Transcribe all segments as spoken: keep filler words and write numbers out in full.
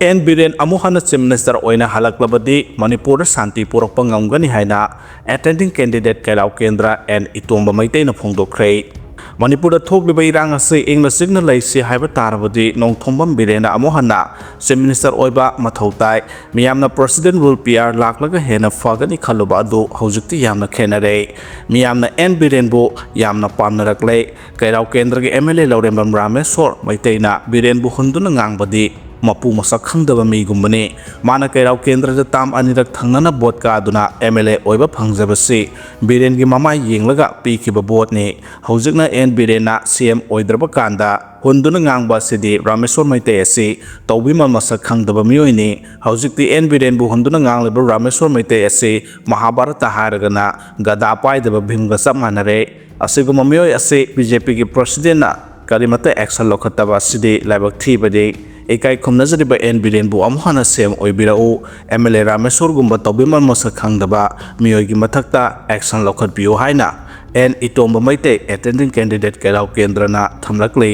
And Biren ꯑꯃꯨꯛ ꯍꯟꯅ Chief Minister ꯑꯣꯏꯅ ꯍꯜꯂꯛꯂꯕꯗꯤ ꯃꯅꯤꯄꯨꯔꯗ ꯁꯥꯟꯇꯤ ꯄꯨꯔꯛꯄ ꯉꯝꯒꯅꯤ ꯍꯥꯏꯅ attending candidate ꯀꯩꯔꯥꯎ ꯀꯦꯟꯗ꯭ꯔ ꯑꯦꯟ ꯏꯇꯣꯝꯕ ꯃꯩꯇꯩꯅ ꯐꯣꯡꯗꯣꯛꯈ꯭ꯔꯦ꯫ ꯃꯅꯤꯄꯨꯔꯗ ꯊꯣꯛꯂꯤꯕ ꯏꯔꯥꯡ ꯑꯁꯤ ꯏꯪꯅ ꯆꯤꯛꯅ ꯂꯩꯁꯤ ꯍꯥꯏꯕ ꯇꯥꯔꯕꯗꯤ ꯅꯣꯡꯊꯣꯝꯕꯝ ꯕꯤꯔꯦꯟꯅ ꯑꯃꯨꯛ ꯍꯟꯅ Chief Minister ꯑꯣꯏꯕ ꯃꯊꯧ ꯇꯥꯏ꯫ ꯃꯤꯌꯥꯝꯅ President Rule P R ꯂꯥꯛꯂꯒ ꯍꯦꯟꯅ ꯐꯒꯅꯤ ꯈꯜꯂꯨꯕ ꯑꯗꯨ ꯍꯧꯖꯤꯛꯇꯤ ꯌꯥꯝꯅ ꯈꯦꯠꯅꯔꯦ꯫ ꯃꯤꯌꯥꯝꯅ ꯑꯦꯟ ꯕꯤꯔꯦꯟꯕꯨ ꯌꯥꯝꯅ ꯄꯥꯝꯅꯔꯛꯂꯦ꯫ ꯀꯩꯔꯥꯎ ꯀꯦꯟꯗ꯭ꯔꯒꯤ M L A ꯂꯧꯔꯦꯝꯕꯝ ꯔꯥꯃꯦꯁꯣꯔ ꯃꯩꯇꯩꯅ ꯕꯤꯔꯦꯟꯕꯨ ꯍꯨꯟꯗꯨꯅ ꯉꯥꯡꯕꯗꯤ ꯃꯄꯨ ꯃꯁꯛ ꯈꯪꯗꯕ ꯃꯤꯒꯨꯝꯕꯅꯤ꯫ ꯃꯥꯅ ꯀꯩꯔꯥꯎ ꯀꯦꯟꯗ꯭ꯔꯗ term ꯑꯅꯤꯔꯛ ꯊꯪꯅꯅ vote ꯀꯥꯗꯨꯅ M L A ꯑꯣꯏꯕ ꯐꯪꯖꯕꯁꯤ ꯕꯤꯔꯦꯟꯒꯤ ꯃꯃꯥꯏ ꯌꯦꯡꯂꯒ ꯄꯤꯈꯤꯕ voteꯅꯤ꯫ ꯍꯧꯖꯤꯛꯅ ꯑꯦꯟ ꯕꯤꯔꯦꯟꯅ C M ꯑꯣꯏꯗ꯭ꯔꯕ ꯀꯥꯟꯗ ꯍꯨꯟꯗꯨꯅ ꯉꯥꯡꯕ ꯑꯁꯤꯗꯤ ꯔꯥꯃꯦꯁꯣꯔ ꯃꯩꯇꯩ ꯑꯁꯤ ꯇꯧꯕꯤꯃꯜ ꯃꯁꯛ ꯈꯪꯗꯕ ꯃꯤꯑꯣꯏꯅꯤ꯫ ꯍꯧꯖꯤꯛꯇꯤ ꯑꯦꯟ ꯕꯤꯔꯦꯟꯕꯨ ꯍꯨꯟꯗꯨꯅ ꯉꯥꯡꯂꯤꯕ ꯔꯥꯃꯦꯁꯣꯔ ꯃꯩꯇꯩ ꯑꯁꯤ ꯃꯍꯥꯚꯥꯔꯠꯇ ꯍꯥꯏꯔꯒꯅ ꯒꯗꯥ ꯄꯥꯏꯗꯕ ꯚꯤꯝꯒ ꯆꯞ ꯃꯥꯟꯅꯔꯦ꯫ ꯑꯁꯤꯒꯨꯝꯕ ꯃꯤꯑꯣꯏ ꯑꯁꯤ B J Pꯒꯤ Presidentꯅ ꯀꯔꯤꯃꯠꯇ action ꯂꯧꯈꯠꯇꯕ ꯑꯁꯤꯗꯤ ꯂꯥꯏꯕꯛ ꯊꯤꯕꯅꯤ꯫ ꯏꯀꯥꯏ ꯈꯨꯝꯅꯖꯔꯤꯕ ꯑꯦꯟ ꯕꯤꯔꯦꯟꯕꯨ ꯑꯃꯨꯛ ꯍꯟꯅ C M ꯑꯣꯏꯕꯤꯔꯛꯎ꯫ M L A ꯔꯥꯃꯦꯁꯣꯔꯒꯨꯝꯕ ꯇꯧꯕꯤꯃꯜ ꯃꯁꯛ ꯈꯪꯗꯕ ꯃꯤꯑꯣꯏꯒꯤ ꯃꯊꯛꯇ action ꯂꯧꯈꯠꯄꯤꯌꯨ ꯍꯥꯏꯅ ꯑꯦꯟ ꯏꯇꯣꯝꯕ ꯃꯩꯇꯩ attending candidate ꯀꯩꯔꯥꯎ ꯀꯦꯟꯗ꯭ꯔꯅ ꯊꯝꯂꯛꯂꯤ꯫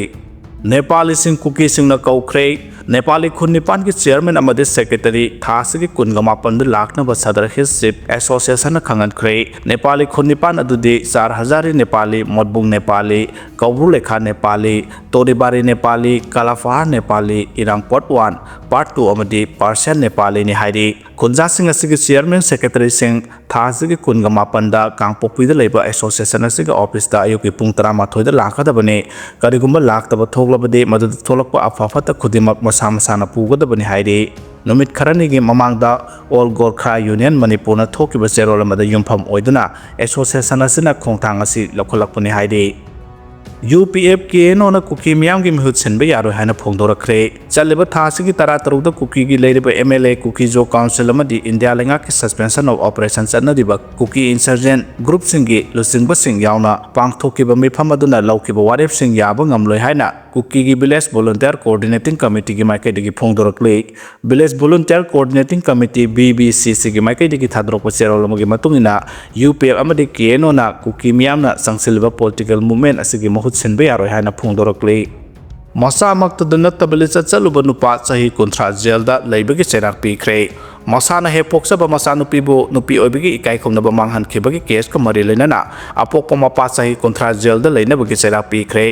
ꯅꯦꯄꯥꯂꯤꯁꯤꯡ ꯀꯨꯀꯤꯁꯤꯡꯅ ꯀꯧꯈ꯭ꯔꯦ꯫ ꯅꯦꯄꯥꯂꯤ ꯈꯨꯟ ꯅꯤꯄꯥꯟꯒꯤ chairman ꯑꯃꯗꯤ secretary ꯊꯥ ꯑꯁꯤꯒꯤ ꯀꯨꯟꯒ ꯃꯥꯄꯟꯗ ꯂꯥꯛꯅꯕ Sadar Hills Chief Associationꯅ ꯈꯪꯍꯟꯈ꯭ꯔꯦ꯫ ꯅꯦꯄꯥꯂꯤ ꯈꯨꯟ ꯅꯤꯄꯥꯟ ꯑꯗꯨꯗꯤ ꯆꯥꯔ ꯍꯖꯥꯔꯤ ꯅꯦꯄꯥꯂꯤ, ꯃꯣꯠꯕꯨꯡ ꯅꯦꯄꯥꯂꯤ, ꯀꯧꯕ꯭ꯔꯨ ꯂꯩꯈꯥ ꯅꯦꯄꯥꯂꯤ, ꯇꯣꯔꯤꯕꯥꯔꯤ ꯅꯦꯄꯥꯂꯤ, ꯀꯂꯥꯐꯍꯥꯔ ꯅꯦꯄꯥꯂꯤ, ꯏꯔꯥꯡ part one, part two ꯑꯃꯗꯤ Persian ꯅꯦꯄꯥꯂꯤꯅꯤ ꯍꯥꯏꯔꯤ꯫ ꯈꯨꯟꯖꯥꯁꯤꯡ ꯑꯁꯤꯒꯤ chairman, secretaryꯁꯤꯡ ꯊꯥ ꯑꯁꯤꯒꯤ ꯀꯨꯟꯒ ꯃꯥꯄꯟꯗ ꯀꯥꯡꯄꯣꯛꯄꯤꯗ ꯂꯩꯕ association ꯑꯁꯤꯒꯤ officeꯇ ꯑꯌꯨꯛꯀꯤ ꯄꯨꯡ ꯇꯔꯥꯃꯥꯊꯣꯏꯗ ꯂꯥꯛꯀꯗꯕꯅꯤ꯫ ꯀꯔꯤꯒꯨꯝꯕ ꯂꯥꯛꯇꯕ ꯊꯣꯛꯂꯕꯗꯤ ꯃꯗꯨꯗ ꯊꯣꯛꯂꯛꯄ ꯑꯐ ꯐꯠꯇ ꯈꯨꯗꯤꯡꯃꯛ ꯃꯁꯥ ꯃꯁꯥꯅ ꯄꯨꯒꯗꯕꯅꯤ ꯍꯥꯏꯔꯤ꯫ ꯅꯨꯃꯤꯠ ꯈꯔꯅꯤꯒꯤ ꯃꯃꯥꯡꯗ All Gorkha Union ꯃꯅꯤꯄꯨꯔꯅ ꯊꯣꯛꯈꯤꯕ ꯆꯦꯔꯣꯜ ꯑꯃꯗ ꯌꯨꯝꯐꯝ ꯑꯣꯏꯗꯨꯅ association ꯑꯁꯤꯅ ꯈꯣꯡꯊꯥꯡ ꯑꯁꯤ ꯂꯧꯈꯠꯂꯛꯄꯅꯤ ꯍꯥꯏꯔꯤ꯫ UPF KNOꯅ ꯀꯨꯀꯤ ꯃꯤꯌꯥꯝꯒꯤ ꯃꯤꯍꯨꯠ ꯁꯤꯟꯕ ꯌꯥꯔꯣꯏ ꯍꯥꯏꯅ ꯐꯣꯡꯗꯣꯔꯛꯈ꯭ꯔꯦ꯫ ꯆꯠꯂꯤꯕ ꯊꯥ ꯑꯁꯤꯒꯤ ꯇꯔꯥꯇꯔꯨꯛꯇ ꯀꯨꯀꯤꯒꯤ ꯂꯩꯔꯤꯕ MLA, ꯀꯨꯀꯤꯖꯣ council ꯑꯃꯗꯤ ꯏꯟꯗꯤꯌꯥ ꯂꯩꯉꯥꯛꯀꯤ suspension of operation ꯆꯠꯅꯔꯤꯕ ꯀꯨꯀꯤ insurgent groupꯁꯤꯡꯒꯤ ꯂꯨꯆꯤꯡꯕꯁꯤꯡ ꯌꯥꯎꯅ ꯄꯥꯡꯊꯣꯛꯈꯤꯕ ꯃꯤꯐꯝ ꯑꯗꯨꯅ ꯂꯧꯈꯤꯕ ꯋꯥꯔꯦꯞꯁꯤꯡ ꯌꯥꯕ ꯉꯝꯂꯣꯏ ꯍꯥꯏꯅ ꯀꯨꯀꯤꯒꯤ Village Volunteer Coordinating Committeeꯒꯤ ꯃꯥꯏꯀꯩꯗꯒꯤ ꯐꯣꯡꯗꯣꯔꯛꯂꯤ꯫ Village Volunteer Coordinating Committee, VVCCꯒꯤ ꯃꯥꯏꯀꯩꯗꯒꯤ ꯊꯥꯗꯣꯔꯛꯄ ꯆꯦꯔꯣꯜ ꯑꯃꯒꯤ ꯃꯇꯨꯡ ꯏꯟꯅ, UPF ꯑꯃꯗꯤ KNOꯅ ꯀꯨꯀꯤ ꯃꯤꯌꯥꯝꯅ ꯆꯪꯁꯤꯜꯂꯤꯕ political movement ꯑꯁꯤꯒꯤ ꯃꯍꯨꯠ ꯁꯤꯟꯕ ꯌꯥꯔꯣꯏ ꯍꯥꯏꯅ ꯐꯣꯡꯗꯣꯔꯛꯂꯤ꯫ ꯃꯁꯥꯃꯛꯇꯗ ꯅꯠꯇꯕ ꯂꯤꯆꯠ ꯆꯠꯂꯨꯕ ꯅꯨꯄꯥ ꯆꯍꯤ ꯀꯨꯟꯊ꯭ꯔꯥ ꯖꯦꯜꯗ ꯂꯩꯕꯒꯤ ꯆꯩꯔꯥꯛ ꯄꯤꯈ꯭ꯔꯦ꯫ ꯃꯁꯥꯅ ꯍꯦꯛ ꯄꯣꯛꯆꯕ ꯃꯆꯥꯅꯨꯄꯤꯕꯨ ꯅꯨꯄꯤ ꯑꯣꯏꯕꯒꯤ ꯏꯀꯥꯏ ꯈꯨꯝꯅꯕ ꯃꯥꯡꯍꯟꯈꯤꯕꯒꯤ ꯀꯦꯁꯀ ꯃꯔꯤ ꯂꯩꯅꯅ ꯑꯄꯣꯛꯄ ꯃꯄꯥ ꯆꯍꯤ ꯀꯨꯟꯊ꯭ꯔꯥ ꯖꯦꯜꯗ ꯂꯩꯅꯕꯒꯤ ꯆꯩꯔꯥꯛ ꯄꯤꯈ꯭ꯔꯦ꯫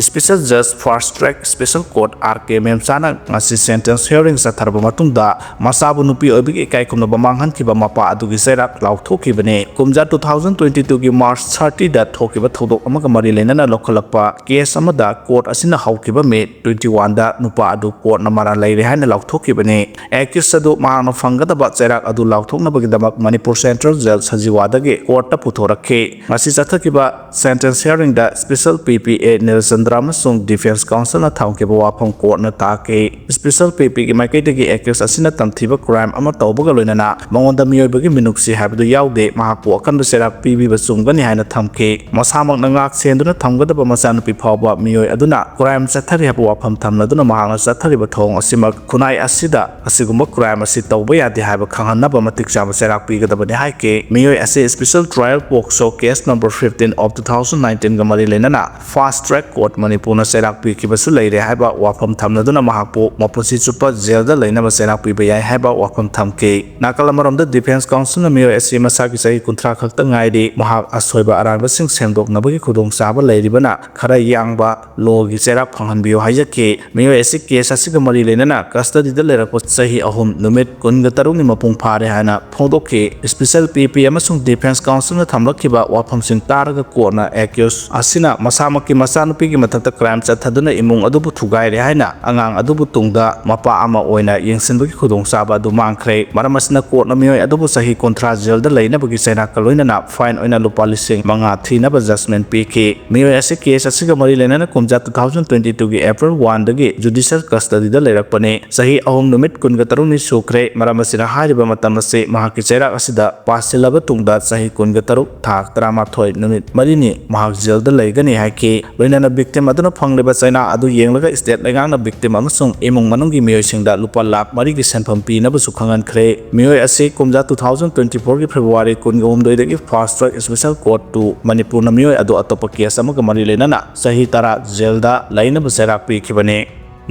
Special Judge Fast Track Special Court R K ꯃꯦꯝꯆꯥꯅ ꯉꯁꯤ sentence hearing ꯆꯠꯊꯔꯕ ꯃꯇꯨꯡꯗ ꯃꯆꯥꯕꯨ ꯅꯨꯄꯤ ꯑꯣꯏꯕꯒꯤ ꯏꯀꯥꯏ ꯈꯨꯝꯅꯕ ꯃꯥꯡꯍꯟꯈꯤꯕ ꯃꯄꯥ ꯑꯗꯨꯒꯤ ꯆꯩꯔꯥꯛ ꯂꯥꯎꯊꯣꯛꯈꯤꯕꯅꯤ꯫ ꯀꯨꯝꯖꯥ two thousand twenty twoꯒꯤ March thirtyꯗ ꯊꯣꯛꯈꯤꯕ ꯊꯧꯗꯣꯛ ꯑꯃꯒ ꯃꯔꯤ ꯂꯩꯅꯅ ꯂꯧꯈꯠꯂꯛꯄ ꯀꯦꯁ ꯑꯃꯗ ꯀꯣꯔꯠ ꯑꯁꯤꯅ ꯍꯧꯈꯤꯕ ꯃꯦ twenty oneꯗ ꯅꯨꯄꯥ ꯑꯗꯨ ꯀꯣꯔꯠꯅ ꯃꯔꯥꯜ ꯂꯩꯔꯦ ꯍꯥꯏꯅ ꯂꯥꯎꯊꯣꯛꯈꯤꯕꯅꯤ꯫ Accused ꯑꯗꯨ ꯃꯍꯥꯛꯅ ꯐꯪꯒꯗꯕ ꯆꯩꯔꯥꯛ ꯑꯗꯨ ꯂꯥꯎꯊꯣꯛꯅꯕꯒꯤꯗꯃꯛ ꯃꯅꯤꯄꯨꯔ Central Jail ꯁꯖꯤꯋꯥꯗꯒꯤ ꯀꯣꯔꯠꯇ ꯄꯨꯊꯣꯔꯛꯈꯤ꯫ ꯉꯁꯤ ꯆꯠꯊꯈꯤꯕ sentence hearingꯗ Special P P A ꯅꯤꯜꯆꯟꯗ꯭ꯔ ꯑꯃꯁꯨꯡ Defence Counselꯅ ꯊꯝꯈꯤꯕ ꯋꯥꯐꯝ ꯀꯣꯔꯠꯅ ꯇꯥꯈꯤ꯫ Special P Pꯒꯤ ꯃꯥꯏꯀꯩꯗꯒꯤ accused ꯑꯁꯤꯅ ꯇꯝꯊꯤꯕ crime ꯑꯃ ꯇꯧꯕꯒ ꯂꯣꯏꯅꯅ ꯃꯉꯣꯟꯗ ꯃꯤꯑꯣꯏꯕꯒꯤ ꯃꯤꯅꯨꯡꯁꯤ ꯍꯥꯏꯕꯗꯨ ꯌꯥꯎꯗꯦ, ꯃꯍꯥꯛꯄꯨ ꯑꯀꯟꯕ ꯆꯩꯔꯥꯛ ꯄꯤꯕꯤꯕ ꯆꯨꯝꯒꯅꯤ ꯍꯥꯏꯅ ꯊꯝꯈꯤ꯫ ꯃꯁꯥꯃꯛꯅ ꯉꯥꯛ ꯁꯦꯟꯗꯨꯅ ꯊꯝꯒꯗꯕ ꯃꯆꯥꯅꯨꯄꯤ ꯐꯥꯎꯕ ꯃꯤꯑꯣꯏ ꯑꯗꯨꯅ crime ꯆꯠꯊꯔꯤ ꯍꯥꯏꯕ ꯋꯥꯐꯝ ꯊꯝꯂꯗꯨꯅ ꯃꯍꯥꯛꯅ ꯆꯠꯊꯔꯤꯕ ꯊꯧꯑꯣꯡ ꯑꯁꯤꯃꯛ ꯈꯨꯟꯅꯥꯏ ꯑꯁꯤꯗ ꯑꯁꯤꯒꯨꯝꯕ crime ꯑꯁꯤ ꯇꯧꯕ ꯌꯥꯗꯦ ꯍꯥꯏꯕ ꯈꯪꯍꯟꯅꯕ ꯃꯇꯤꯛ ꯆꯥꯕ ꯆꯩꯔꯥꯛ ꯄꯤꯒꯗꯕꯅꯤ ꯍꯥꯏꯈꯤ꯫ ꯃꯤꯑꯣꯏ ꯑꯁꯤ Special Trial POCSO case number fifteen of two thousand nineteenꯒ ꯃꯔꯤ ꯂꯩꯅꯅ Fast Track Court ꯃꯅꯤꯄꯨꯔꯅ ꯆꯩꯔꯥꯛ ꯄꯤꯈꯤꯕꯁꯨ ꯂꯩꯔꯦ ꯍꯥꯏꯕ ꯋꯥꯐꯝ ꯊꯝꯂꯗꯨꯅ ꯃꯍꯥꯛꯄꯨ ꯃꯄꯨꯟꯁꯤ ꯆꯨꯞꯄ ꯖꯦꯜꯗ ꯂꯩꯅꯕ ꯆꯩꯔꯥꯛ ꯄꯤꯕ ꯌꯥꯏ ꯍꯥꯏꯕ ꯋꯥꯐꯝ ꯊꯝꯈꯤ꯫ ꯅꯥꯀꯜ ꯑꯃꯔꯣꯝꯗ Defence Counselꯅ ꯃꯤꯑꯣꯏ ꯑꯁꯤ ꯃꯁꯥꯒꯤ ꯆꯍꯤ ꯀꯨꯟꯊ꯭ꯔꯥ ꯈꯛꯇ ꯉꯥꯏꯔꯤ, ꯃꯍꯥꯛ ꯑꯁꯣꯏꯕ ꯑꯔꯥꯟꯕꯁꯤꯡ ꯁꯦꯝꯗꯣꯛꯅꯕꯒꯤ ꯈꯨꯗꯣꯡꯆꯥꯕ ꯂꯩꯔꯤꯕꯅ ꯈꯔ ꯌꯥꯡꯕ lawꯒꯤ ꯆꯩꯔꯥꯛ ꯐꯪꯍꯟꯕꯤꯌꯨ ꯍꯥꯏꯖꯈꯤ꯫ ꯃꯤꯑꯣꯏ ꯑꯁꯤ case ꯑꯁꯤꯒ ꯃꯔꯤ ꯂꯩꯅꯅ custodyꯗ ꯂꯩꯔꯛꯄ ꯆꯍꯤ ꯑꯍꯨꯝ ꯅꯨꯃꯤꯠ ꯀꯨꯟꯒ ꯇꯔꯨꯛꯅꯤ ꯃꯄꯨꯡ ꯐꯥꯔꯦ ꯍꯥꯏꯅ ꯐꯣꯡꯗꯣꯛꯈꯤ꯫ Special P P ꯑꯃꯁꯨꯡ Defence Counselꯅ ꯊꯝꯂꯛꯈꯤꯕ ꯋꯥꯐꯝꯁꯤꯡ ꯇꯥꯔꯒ ꯀꯣꯔꯠꯅ accused ꯑꯁꯤꯅ ꯃꯁꯥꯃꯛꯀꯤ ꯃꯆꯥꯅꯨꯄꯤꯒꯤ ꯃꯊꯛꯇ crime ꯆꯠꯊꯗꯨꯅ ꯏꯃꯨꯡ ꯑꯗꯨꯕꯨ ꯊꯨꯒꯥꯏꯔꯦ ꯍꯥꯏꯅ ꯑꯉꯥꯡ ꯑꯗꯨꯕꯨ ꯇꯨꯡꯗ ꯃꯄꯥ ꯑꯃ ꯑꯣꯏꯅ ꯌꯦꯡꯁꯤꯟꯕꯒꯤ ꯈꯨꯗꯣꯡꯆꯥꯕ ꯑꯗꯨ ꯃꯥꯡꯈ꯭ꯔꯦ꯫ ꯃꯔꯝ ꯑꯁꯤꯅ ꯀꯣꯔꯠꯅ ꯃꯤꯑꯣꯏ ꯑꯗꯨꯕꯨ ꯆꯍꯤ ꯀꯨꯟꯊ꯭ꯔꯥ ꯖꯦꯜꯗ ꯂꯩꯅꯕꯒꯤ ꯆꯩꯔꯥꯛꯀ ꯂꯣꯏꯅꯅ fine ꯑꯣꯏꯅ ꯂꯨꯄꯥ ꯂꯤꯁꯤꯡ ꯃꯉꯥ ꯊꯤꯅꯕ judgment ꯄꯤꯈꯤ꯫ ꯃꯤꯑꯣꯏ ꯑꯁꯤ case ꯑꯁꯤꯒ ꯃꯔꯤ ꯂꯩꯅꯅ ꯀꯨꯝꯖꯥ two thousand twenty twoꯒꯤ April oneꯗꯒꯤ judicial custodyꯗ ꯂꯩꯔꯛꯄꯅꯤ꯫ ꯆꯍꯤ ꯑꯍꯨꯝ ꯅꯨꯃꯤꯠ ꯀꯨꯟꯒ ꯇꯔꯨꯛꯅꯤ ꯁꯨꯈ꯭ꯔꯦ꯫ ꯃꯔꯝ ꯁꯤꯅ ꯍꯥꯏꯔꯤꯕ ꯃꯇꯝ ꯑꯁꯤ ꯃꯍꯥꯛꯀꯤ ꯆꯩꯔꯥꯛ ꯑꯁꯤꯗ ꯄꯥꯁꯤꯜꯂꯕ ꯇꯨꯡꯗ ꯆꯍꯤ ꯀꯨꯟꯒ ꯇꯔꯨꯛ, ꯊꯥ ꯇꯔꯥꯃꯥꯊꯣꯏ, ꯅꯨꯃꯤꯠ ꯃꯔꯤꯅꯤ ꯃꯍꯥꯛ ꯖꯦꯜꯗ ꯂꯩꯒꯅꯤ ꯍꯥꯏꯈꯤ꯫ ꯂꯣꯏꯅꯅ victim ꯑꯗꯨꯅ ꯐꯪꯂꯤꯕ ꯆꯩꯅꯥ ꯑꯗꯨ ꯌꯦꯡꯂꯒ state ꯂꯩꯉꯥꯛꯅ victim ꯑꯃꯁꯨꯡ ꯏꯃꯨꯡ ꯃꯅꯨꯡꯒꯤ ꯃꯤꯑꯣꯏꯁꯤꯡꯗ ꯂꯨꯄꯥ ꯂꯥꯈ ꯃꯔꯤꯒꯤ ꯁꯦꯟꯐꯝ ꯄꯤꯅꯕꯁꯨ ꯈꯪꯍꯟꯈ꯭ꯔꯦ꯫ ꯃꯤꯑꯣꯏ ꯑꯁꯤ ꯀꯨꯝꯖꯥ two thousand twenty four ꯒꯤ February ꯀꯨꯟꯒ ꯍꯨꯝꯗꯣꯏꯗꯒꯤ fast track special court to ꯃꯅꯤꯄꯨꯔꯅ ꯃꯤꯑꯣꯏ ꯑꯗꯨ ꯑꯇꯣꯞꯄ case ꯑꯃꯒ ꯃꯔꯤ ꯂꯩꯅꯅ ꯆꯍꯤ ꯇꯔꯥ ꯖꯦꯜꯗ ꯂꯩꯅꯕ ꯆꯩꯔꯥꯛ ꯄꯤꯈꯤꯕꯅꯤ꯫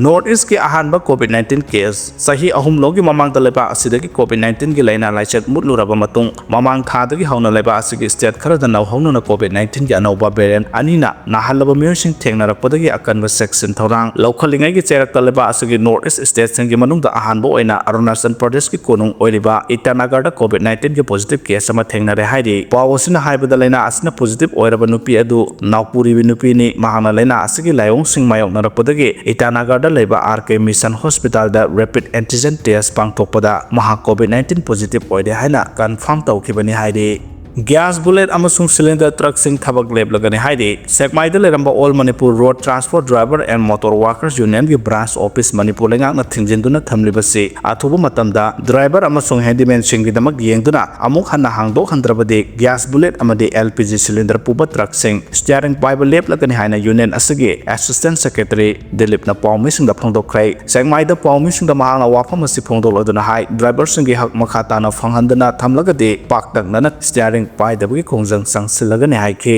North East ꯀꯤ ꯑꯍꯥꯟꯕ COVID nineteen case꯫ ꯆꯍꯤ ꯑꯍꯨꯝ ꯂꯣꯝꯒꯤ ꯃꯃꯥꯡꯗ ꯂꯩꯕꯥꯛ ꯑꯁꯤꯗꯒꯤ COVID nineteen ꯒꯤ ꯂꯥꯏꯅꯥ ꯂꯥꯏꯆꯠ ꯃꯨꯠꯂꯨꯔꯕ ꯃꯇꯨꯡ, ꯃꯃꯥꯡ ꯊꯥꯗꯒꯤ ꯍꯧꯅ ꯂꯩꯕꯥꯛ ꯑꯁꯤꯒꯤ state ꯈꯔꯗ ꯅꯧꯍꯧꯅꯅ COVID nineteen ꯒꯤ ꯑꯅꯧꯕ variant ꯑꯅꯤꯅ ꯅꯥꯍꯜꯂꯕ ꯃꯤꯑꯣꯏꯁꯤꯡ ꯊꯦꯡꯅꯔꯛꯄꯗꯒꯤ ꯑꯀꯟꯕ ꯆꯦꯛꯁꯤꯟ ꯊꯧꯔꯥꯡ ꯂꯧꯈꯠꯂꯤꯉꯩꯒꯤ ꯆꯩꯔꯛꯇ ꯂꯩꯕꯥꯛ ꯑꯁꯤꯒꯤ North East state ꯁꯤꯡꯒꯤ ꯃꯅꯨꯡꯗ ꯑꯍꯥꯟꯕ ꯑꯣꯏꯅ ꯑꯔꯨꯅꯥꯆꯜ ꯄ꯭ꯔꯗꯦꯁꯀꯤ ꯀꯣꯅꯨꯡ ꯑꯣꯏꯔꯤꯕ ꯏꯇꯥꯅꯒꯔꯗ COVID nineteen ꯒꯤ positive case ꯑꯃ ꯊꯦꯡꯅꯔꯦ ꯍꯥꯏꯔꯤ꯫ ꯄꯥꯎ ꯑꯁꯤꯅ ꯍꯥꯏꯕꯗ, ꯂꯥꯏꯅꯥ ꯑꯁꯤꯅ positive ꯑꯣꯏꯔꯕ ꯅꯨꯄꯤ ꯑꯗꯨ ꯅꯥꯎꯄꯨꯔꯤꯕꯤ ꯅꯨꯄꯤꯅꯤ꯫ ꯃꯍꯥꯛꯅ ꯂꯥꯏꯅꯥ ꯑꯁꯤꯒꯤ ꯂꯥꯏꯑꯣꯡꯁꯤꯡ ꯃꯥꯌꯣꯛꯅꯔꯛꯄꯗꯒꯤ ꯏꯇꯥꯅꯒꯔꯗ ꯂꯩꯕ R K Mission Hospital ꯗ rapid antigen test ꯄꯥꯡꯊꯣꯛꯄꯗ ꯃꯍꯥꯛ COVID nineteen positive ꯑꯣꯏꯔꯦ ꯍꯥꯏꯅ confirm ꯇꯧꯈꯤꯕꯅꯤ ꯍꯥꯏꯔꯤ꯫ Gas bullet ꯑꯃꯁꯨꯡ cylinder truck ꯁꯤꯡ ꯊꯕꯛ ꯂꯦꯞꯂꯒꯅꯤ ꯍꯥꯏꯔꯤ꯫ ꯁꯦꯛꯃꯥꯏꯗ ꯂꯩꯔꯝꯕ All Manipur Road Transport Driver and Motor Workers Union ꯒꯤ branch office ꯃꯅꯤꯄꯨꯔ ꯂꯩꯉꯥꯛꯅ ꯊꯤꯡꯖꯤꯟꯗꯨꯅ ꯊꯝꯂꯤꯕꯁꯤ ꯑꯊꯨꯕ ꯃꯇꯝꯗ driver ꯑꯃꯁꯨꯡ handyman ꯁꯤꯡꯒꯤꯗꯃꯛ ꯌꯦꯡꯗꯨꯅ ꯑꯃꯨꯛ ꯍꯟꯅ ꯍꯥꯡꯗꯣꯛꯍꯟꯗ꯭ꯔꯕꯗꯤ gas bullet ꯑꯃꯗꯤ L P G cylinder ꯄꯨꯕ truck ꯁꯤꯡ steering ꯄꯥꯏꯕ ꯂꯦꯞꯂꯒꯅꯤ ꯍꯥꯏꯅ union ꯑꯁꯤꯒꯤ Assistant Secretary ꯗꯤꯂꯤꯞꯅ ꯄꯥꯎꯃꯤꯁꯤꯡꯗ ꯐꯣꯡꯗꯣꯛꯈ꯭ꯔꯦ꯫ ꯁꯦꯛꯃꯥꯏꯗ ꯄꯥꯎꯃꯤꯁꯤꯡꯗ ꯃꯍꯥꯛꯅ ꯋꯥꯐꯝ ꯑꯁꯤ ꯐꯣꯡꯗꯣꯛꯂꯗꯨꯅ ꯍꯥꯏ, driver ꯁꯤꯡꯒꯤ ꯍꯛ ꯃꯈꯥ ꯇꯥꯅ ꯐꯪꯍꯟꯗꯅ ꯊꯝꯂꯒꯗꯤ ꯄꯥꯛꯇꯛꯅꯅ steering ꯄꯥꯏꯗꯕꯒꯤ ꯈꯣꯡꯖꯪ ꯆꯪꯁꯤꯜꯂꯒꯅꯤ ꯍꯥꯏꯈꯤ꯫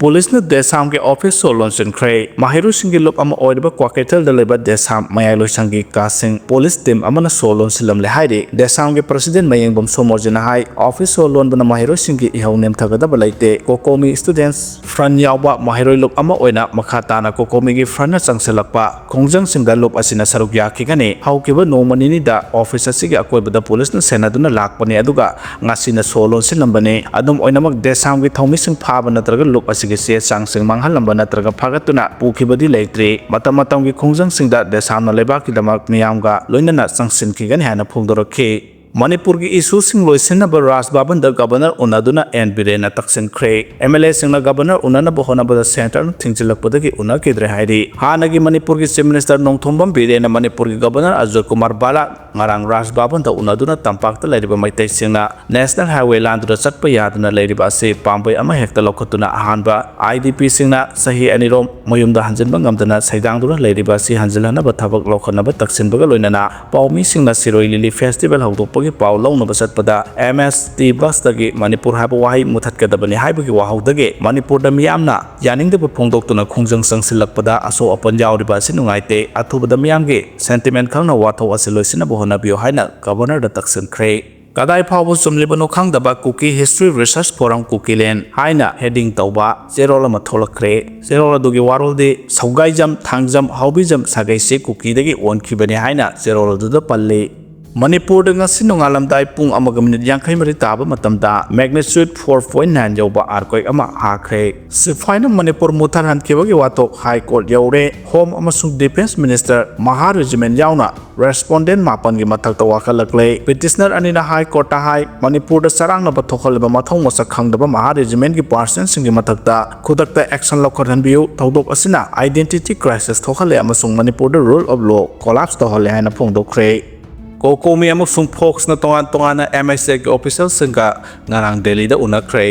ꯄꯨꯂꯤꯁꯅ ꯗꯦꯁꯥꯝꯒꯤ office ꯁꯣ ꯂꯣꯟꯁꯤꯟꯈ꯭ꯔꯦ꯫ ꯃꯍꯩꯔꯣꯏꯁꯤꯡꯒꯤ ꯂꯨꯞ ꯑꯃ ꯑꯣꯏꯔꯤꯕ ꯀ꯭ꯋꯥꯀꯩꯊꯦꯜꯗ ꯂꯩꯕ ꯗꯦꯁꯥꯝ ꯃꯌꯥꯏ ꯂꯣꯏꯁꯪꯒꯤ ꯀꯥꯁꯤꯡ ꯄꯨꯂꯤꯁ team ꯑꯃꯅ ꯁꯣ ꯂꯣꯟꯁꯤꯜꯂꯝꯂꯦ ꯍꯥꯏꯔꯤ꯫ ꯗꯦꯁꯥꯝꯒꯤ president ꯃꯌꯦꯡꯕꯝ ꯁꯣꯃꯣꯔꯖꯤꯅ ꯍꯥꯏ, office ꯁꯣ ꯂꯣꯟꯕꯅ ꯃꯍꯩꯔꯣꯏꯁꯤꯡꯒꯤ ꯏꯍꯧ ꯅꯦꯝꯊꯒꯗꯕ ꯂꯩꯇꯦ꯫ COCOMI Students Front ꯌꯥꯎꯕ ꯃꯍꯩꯔꯣꯏ ꯂꯨꯞ ꯑꯃ ꯑꯣꯏꯅ ꯃꯈꯥ ꯇꯥꯅ COCOMI ꯒꯤ front ꯅ ꯆꯪꯁꯤꯜꯂꯛꯄ ꯈꯣꯡꯖꯪꯁꯤꯡꯗ ꯂꯨꯞ ꯑꯁꯤꯅ ꯁꯔꯨꯛ ꯌꯥꯈꯤꯒꯅꯤ꯫ ꯍꯧꯈꯤꯕ ꯅꯣꯡꯃ ꯅꯤꯅꯤꯗ office ꯑꯁꯤꯒꯤ ꯑꯀꯣꯏꯕꯗ ꯄꯨꯂꯤꯁꯅ ꯁꯦꯟꯅꯗꯨꯅ ꯂꯥꯛꯄꯅꯤ, ꯑꯗꯨꯒ ꯉꯁꯤꯅ ꯁꯣ ꯂꯣꯟꯁꯤꯜꯂꯝꯕꯅꯤ꯫ ꯑꯗꯨꯝ ꯑꯣꯏꯅꯃꯛ, ꯗꯦꯁꯥꯝꯒꯤ ꯊꯧꯃꯤꯁꯤꯡ ꯐꯥꯕ ꯅꯠꯇ꯭ꯔꯒ ꯂꯨꯞ ꯑꯁꯤꯒꯤ ꯆꯦ ꯆꯥꯡꯁꯤꯡ ꯃꯥꯡꯍꯜꯂꯝꯕ ꯅꯠꯇ꯭ꯔꯒ ꯐꯥꯒꯠꯇꯨꯅ ꯄꯨꯈꯤꯕꯗꯤ ꯂꯩꯇ꯭ꯔꯤ꯫ ꯃꯇꯝ ꯃꯇꯝꯒꯤ ꯈꯣꯡꯖꯪꯁꯤꯡꯗ ꯗꯦꯁꯥꯝꯅ ꯂꯩꯕꯥꯛꯀꯤꯗꯃꯛ ꯃꯤꯌꯥꯝꯒ ꯂꯣꯏꯅꯅ ꯆꯪꯁꯤꯟꯈꯤꯒꯅꯤ ꯍꯥꯏꯅ ꯐꯣꯡꯗꯣꯔꯛꯈꯤ꯫ ꯃꯅꯤꯄꯨꯔꯒꯤ ꯏꯁꯨꯁꯤꯡ ꯂꯣꯏꯁꯤꯟꯅꯕ ꯔꯥꯖ ꯚꯕꯟꯗ ꯒꯕꯔꯅꯔ ꯎꯅꯗꯨꯅ ꯑꯦꯟ ꯕꯤꯔꯦꯟꯅ ꯇꯛꯁꯤꯟꯈ꯭ꯔꯦ꯫ ꯑꯦꯝ ꯑꯦꯜ ꯑꯦꯁꯤꯡꯅ ꯒꯕꯔꯅꯔ ꯎꯅꯅꯕ ꯍꯣꯠꯅꯕꯗ ꯁꯦꯟꯇꯔꯅ ꯊꯤꯡꯖꯤꯜꯂꯛꯄꯗꯒꯤ ꯎꯅꯈꯤꯗ꯭ꯔꯦ ꯍꯥꯏꯔꯤ꯫ ꯍꯥꯟꯅꯒꯤ ꯃꯅꯤꯄꯨꯔꯒꯤ ꯆꯤꯐ ꯃꯤꯅꯤꯁꯇꯔ ꯅꯣꯡꯊꯣꯝꯕꯝ ꯕꯤꯔꯦꯟꯅ ꯃꯅꯤꯄꯨꯔꯒꯤ ꯒꯕꯔꯅꯔ ꯑꯖꯣꯏ ꯀꯨꯃꯥꯔ ꯕꯥꯂꯥ ꯉꯔꯥꯡ ꯔꯥꯖ ꯚꯕꯟꯗ ꯎꯅꯗꯨꯅ ꯇꯝꯄꯥꯛꯇ ꯂꯩꯔꯤꯕ ꯃꯩꯇꯩꯁꯤꯡꯅ ꯅꯦꯁꯅꯦꯜ ꯍꯥꯏꯋꯦ ꯂꯥꯟꯗꯨꯅ ꯆꯠꯄ ꯌꯥꯗꯅ ꯂꯩꯔꯤꯕ ꯑꯁꯤ ꯄꯥꯝꯕꯩ ꯑꯃꯍꯦꯛꯇ ꯂꯧꯈꯠꯇꯨꯅ ꯑꯍꯥꯟꯕ ꯑꯥꯏ ꯗꯤ ꯄꯤꯁꯤꯡꯅ ꯆꯍꯤ ꯑꯅꯤꯔꯣꯝ ꯃꯌꯨꯝꯗ ꯍꯟꯖꯤꯟꯕ ꯉꯝꯗꯅ ꯁꯩꯗꯥꯡꯗꯨꯅ ꯂꯩꯔꯤꯕ ꯑꯁꯤ ꯍꯟꯖꯤꯜꯍꯟꯅꯕ ꯊꯕꯛ ꯂꯧꯈꯠꯅꯕ ꯇꯛꯁꯤꯟꯕꯒ ꯂꯣꯏꯅꯅ ꯄꯥꯎꯃꯤꯁꯤꯡꯅ ꯁꯤꯔꯣꯏ ꯂꯤꯂꯤ ꯐꯦꯁꯇꯤꯚꯦꯜ ꯍꯧꯗꯣꯛꯄꯒꯤ ꯄꯥꯎ ꯂꯧꯅꯕ ꯆꯠꯄꯗ ꯑꯦꯝ ꯑꯦꯁ ꯇꯤ ꯕꯁꯇꯒꯤ ꯃꯅꯤꯄꯨꯔ ꯍꯥꯏꯕ ꯋꯥꯍꯩ ꯃꯨꯊꯠꯀꯗꯕꯅꯤ ꯍꯥꯏꯕꯒꯤ ꯋꯥꯍꯧꯗꯒꯤ ꯃꯅꯤꯄꯨꯔꯗ ꯃꯤꯌꯥꯝꯅ ꯌꯥꯅꯤꯡꯗꯕ ꯐꯣꯡꯗꯣꯛꯇꯨꯅ ꯈꯣꯡꯖꯪ ꯆꯪꯁꯤꯜꯂꯛꯄꯗ ꯑꯁꯣꯛ ꯑꯄꯟ ꯌꯥꯎꯔꯤꯕ ꯑꯁꯤ ꯅꯨꯡꯉꯥꯏꯇꯦ꯫ ꯑꯊꯨꯕꯗ ꯃꯤꯌꯥꯝꯒꯤ ꯁꯦꯟꯇꯤꯃꯦꯟ ꯈꯪꯅ ꯋꯥꯊꯣꯛ ꯑꯁꯤ ꯂꯣꯏꯁꯤꯟꯅꯕ ꯍꯣꯠꯅꯕꯤꯌꯨ ꯍꯥꯏꯅ ꯒꯕꯔꯅꯔꯗ ꯇꯛꯁꯤꯟꯈ꯭ꯔꯦ꯫ ꯀꯗꯥꯏ ꯐꯥꯎꯕ ꯆꯨꯝꯂꯤꯕꯅꯣ ꯈꯪꯗꯕ ꯀꯨꯀꯤ ꯍꯤꯁꯇ꯭ꯔꯤ ꯔꯤꯁꯔꯁ ꯐꯣꯔꯝ ꯀꯨꯀꯤꯂꯦꯟ ꯍꯥꯏꯅ ꯍꯦꯗꯤꯡ ꯇꯧꯕ ꯆꯦꯔꯣꯜ ꯑꯃ ꯊꯣꯛꯂꯛꯈ꯭ꯔꯦ꯫ ꯆꯦꯔꯣꯜ ꯑꯗꯨꯒꯤ ꯋꯥꯔꯣꯜꯗꯤ ꯁꯧꯒꯥꯏꯖꯝ, ꯊꯥꯡꯖꯝ, ꯍꯥꯎꯕꯤꯖꯝ ꯁꯥꯒꯩꯁꯤ ꯀꯨꯀꯤꯗꯒꯤ ꯑꯣꯟꯈꯤꯕꯅꯤ ꯍꯥꯏꯅ ꯆꯦꯔꯣꯜ ꯑꯗꯨꯗ ꯄꯜꯂꯤ꯫ ꯃꯅꯤꯄꯨꯔꯗ ꯉꯁꯤ ꯅꯣꯡꯉꯥꯜꯂꯝꯗꯥꯏ ꯄꯨꯡ ꯑꯃꯒ ꯃꯤꯅꯤꯠ ꯌꯥꯡꯈꯩ ꯃꯔꯤ ꯇꯥꯕ ꯃꯇꯝꯗ magnitude four point nine ꯌꯧꯕ earthquake ꯑꯃ ꯍꯥꯈ꯭ꯔꯦ꯫ ꯁꯤꯐꯥꯏꯅ ꯃꯅꯤꯄꯨꯔ ꯃꯨꯠꯊꯠꯍꯟꯈꯤꯕꯒꯤ ꯋꯥꯊꯣꯛ ꯍꯥꯏ ꯀꯣꯔꯠ ꯌꯧꯔꯦ꯫ ꯍꯣꯝ ꯑꯃꯁꯨꯡ ꯗꯤꯐꯦꯟꯁ ꯃꯤꯅꯤꯁꯇꯔ ꯃꯍꯥ ꯔꯦꯖꯤꯃꯦꯟ ꯌꯥꯎꯅ ꯔꯦꯁꯄꯣꯟꯗꯦꯟ ꯃꯥꯄꯟꯒꯤ ꯃꯊꯛꯇ ꯋꯥꯀꯠꯂꯛꯂꯦ꯫ ꯄꯤꯇꯤꯁꯅꯔ ꯑꯅꯤꯅ ꯍꯥꯏ ꯀꯣꯔꯠꯇ ꯍꯥꯏ, ꯃꯅꯤꯄꯨꯔꯗ ꯆꯔꯥꯡꯅꯕ ꯊꯣꯛꯍꯜꯂꯤꯕ ꯃꯊꯧ ꯃꯁꯛ ꯈꯪꯗꯕ ꯃꯍꯥ ꯔꯦꯖꯤꯃꯦꯟꯒꯤ ꯄꯥꯔꯁꯟꯁꯤꯡꯒꯤ ꯃꯊꯛꯇ ꯈꯨꯗꯛꯇ ꯑꯦꯛꯁꯟ ꯂꯧꯈꯠꯍꯟꯕꯤꯌꯨ꯫ ꯊꯧꯗꯣꯛ ꯑꯁꯤꯅ identity crisis ꯊꯣꯛꯍꯜꯂꯦ ꯑꯃꯁꯨꯡ ꯃꯅꯤꯄꯨꯔꯗ rule of law collapse ꯇꯧꯍꯜꯂꯦ ꯍꯥꯏꯅ ꯐꯣꯡꯗꯣꯛꯈ꯭ꯔꯦ꯫ ꯀꯣꯀꯣꯃꯤ ꯑꯃꯁꯨꯡ ꯐꯣꯛꯁꯅ ꯇꯣꯉꯥꯟ ꯇꯣꯉꯥꯟꯅ ꯑꯦꯝ ꯑꯩꯆ ꯑꯦꯒꯤ ꯑꯣꯐꯤꯁꯤꯌꯦꯜꯁꯤꯡꯒ ꯉꯔꯥꯡ ꯗꯦꯜꯂꯤꯗ ꯎꯅꯈ꯭ꯔꯦ꯫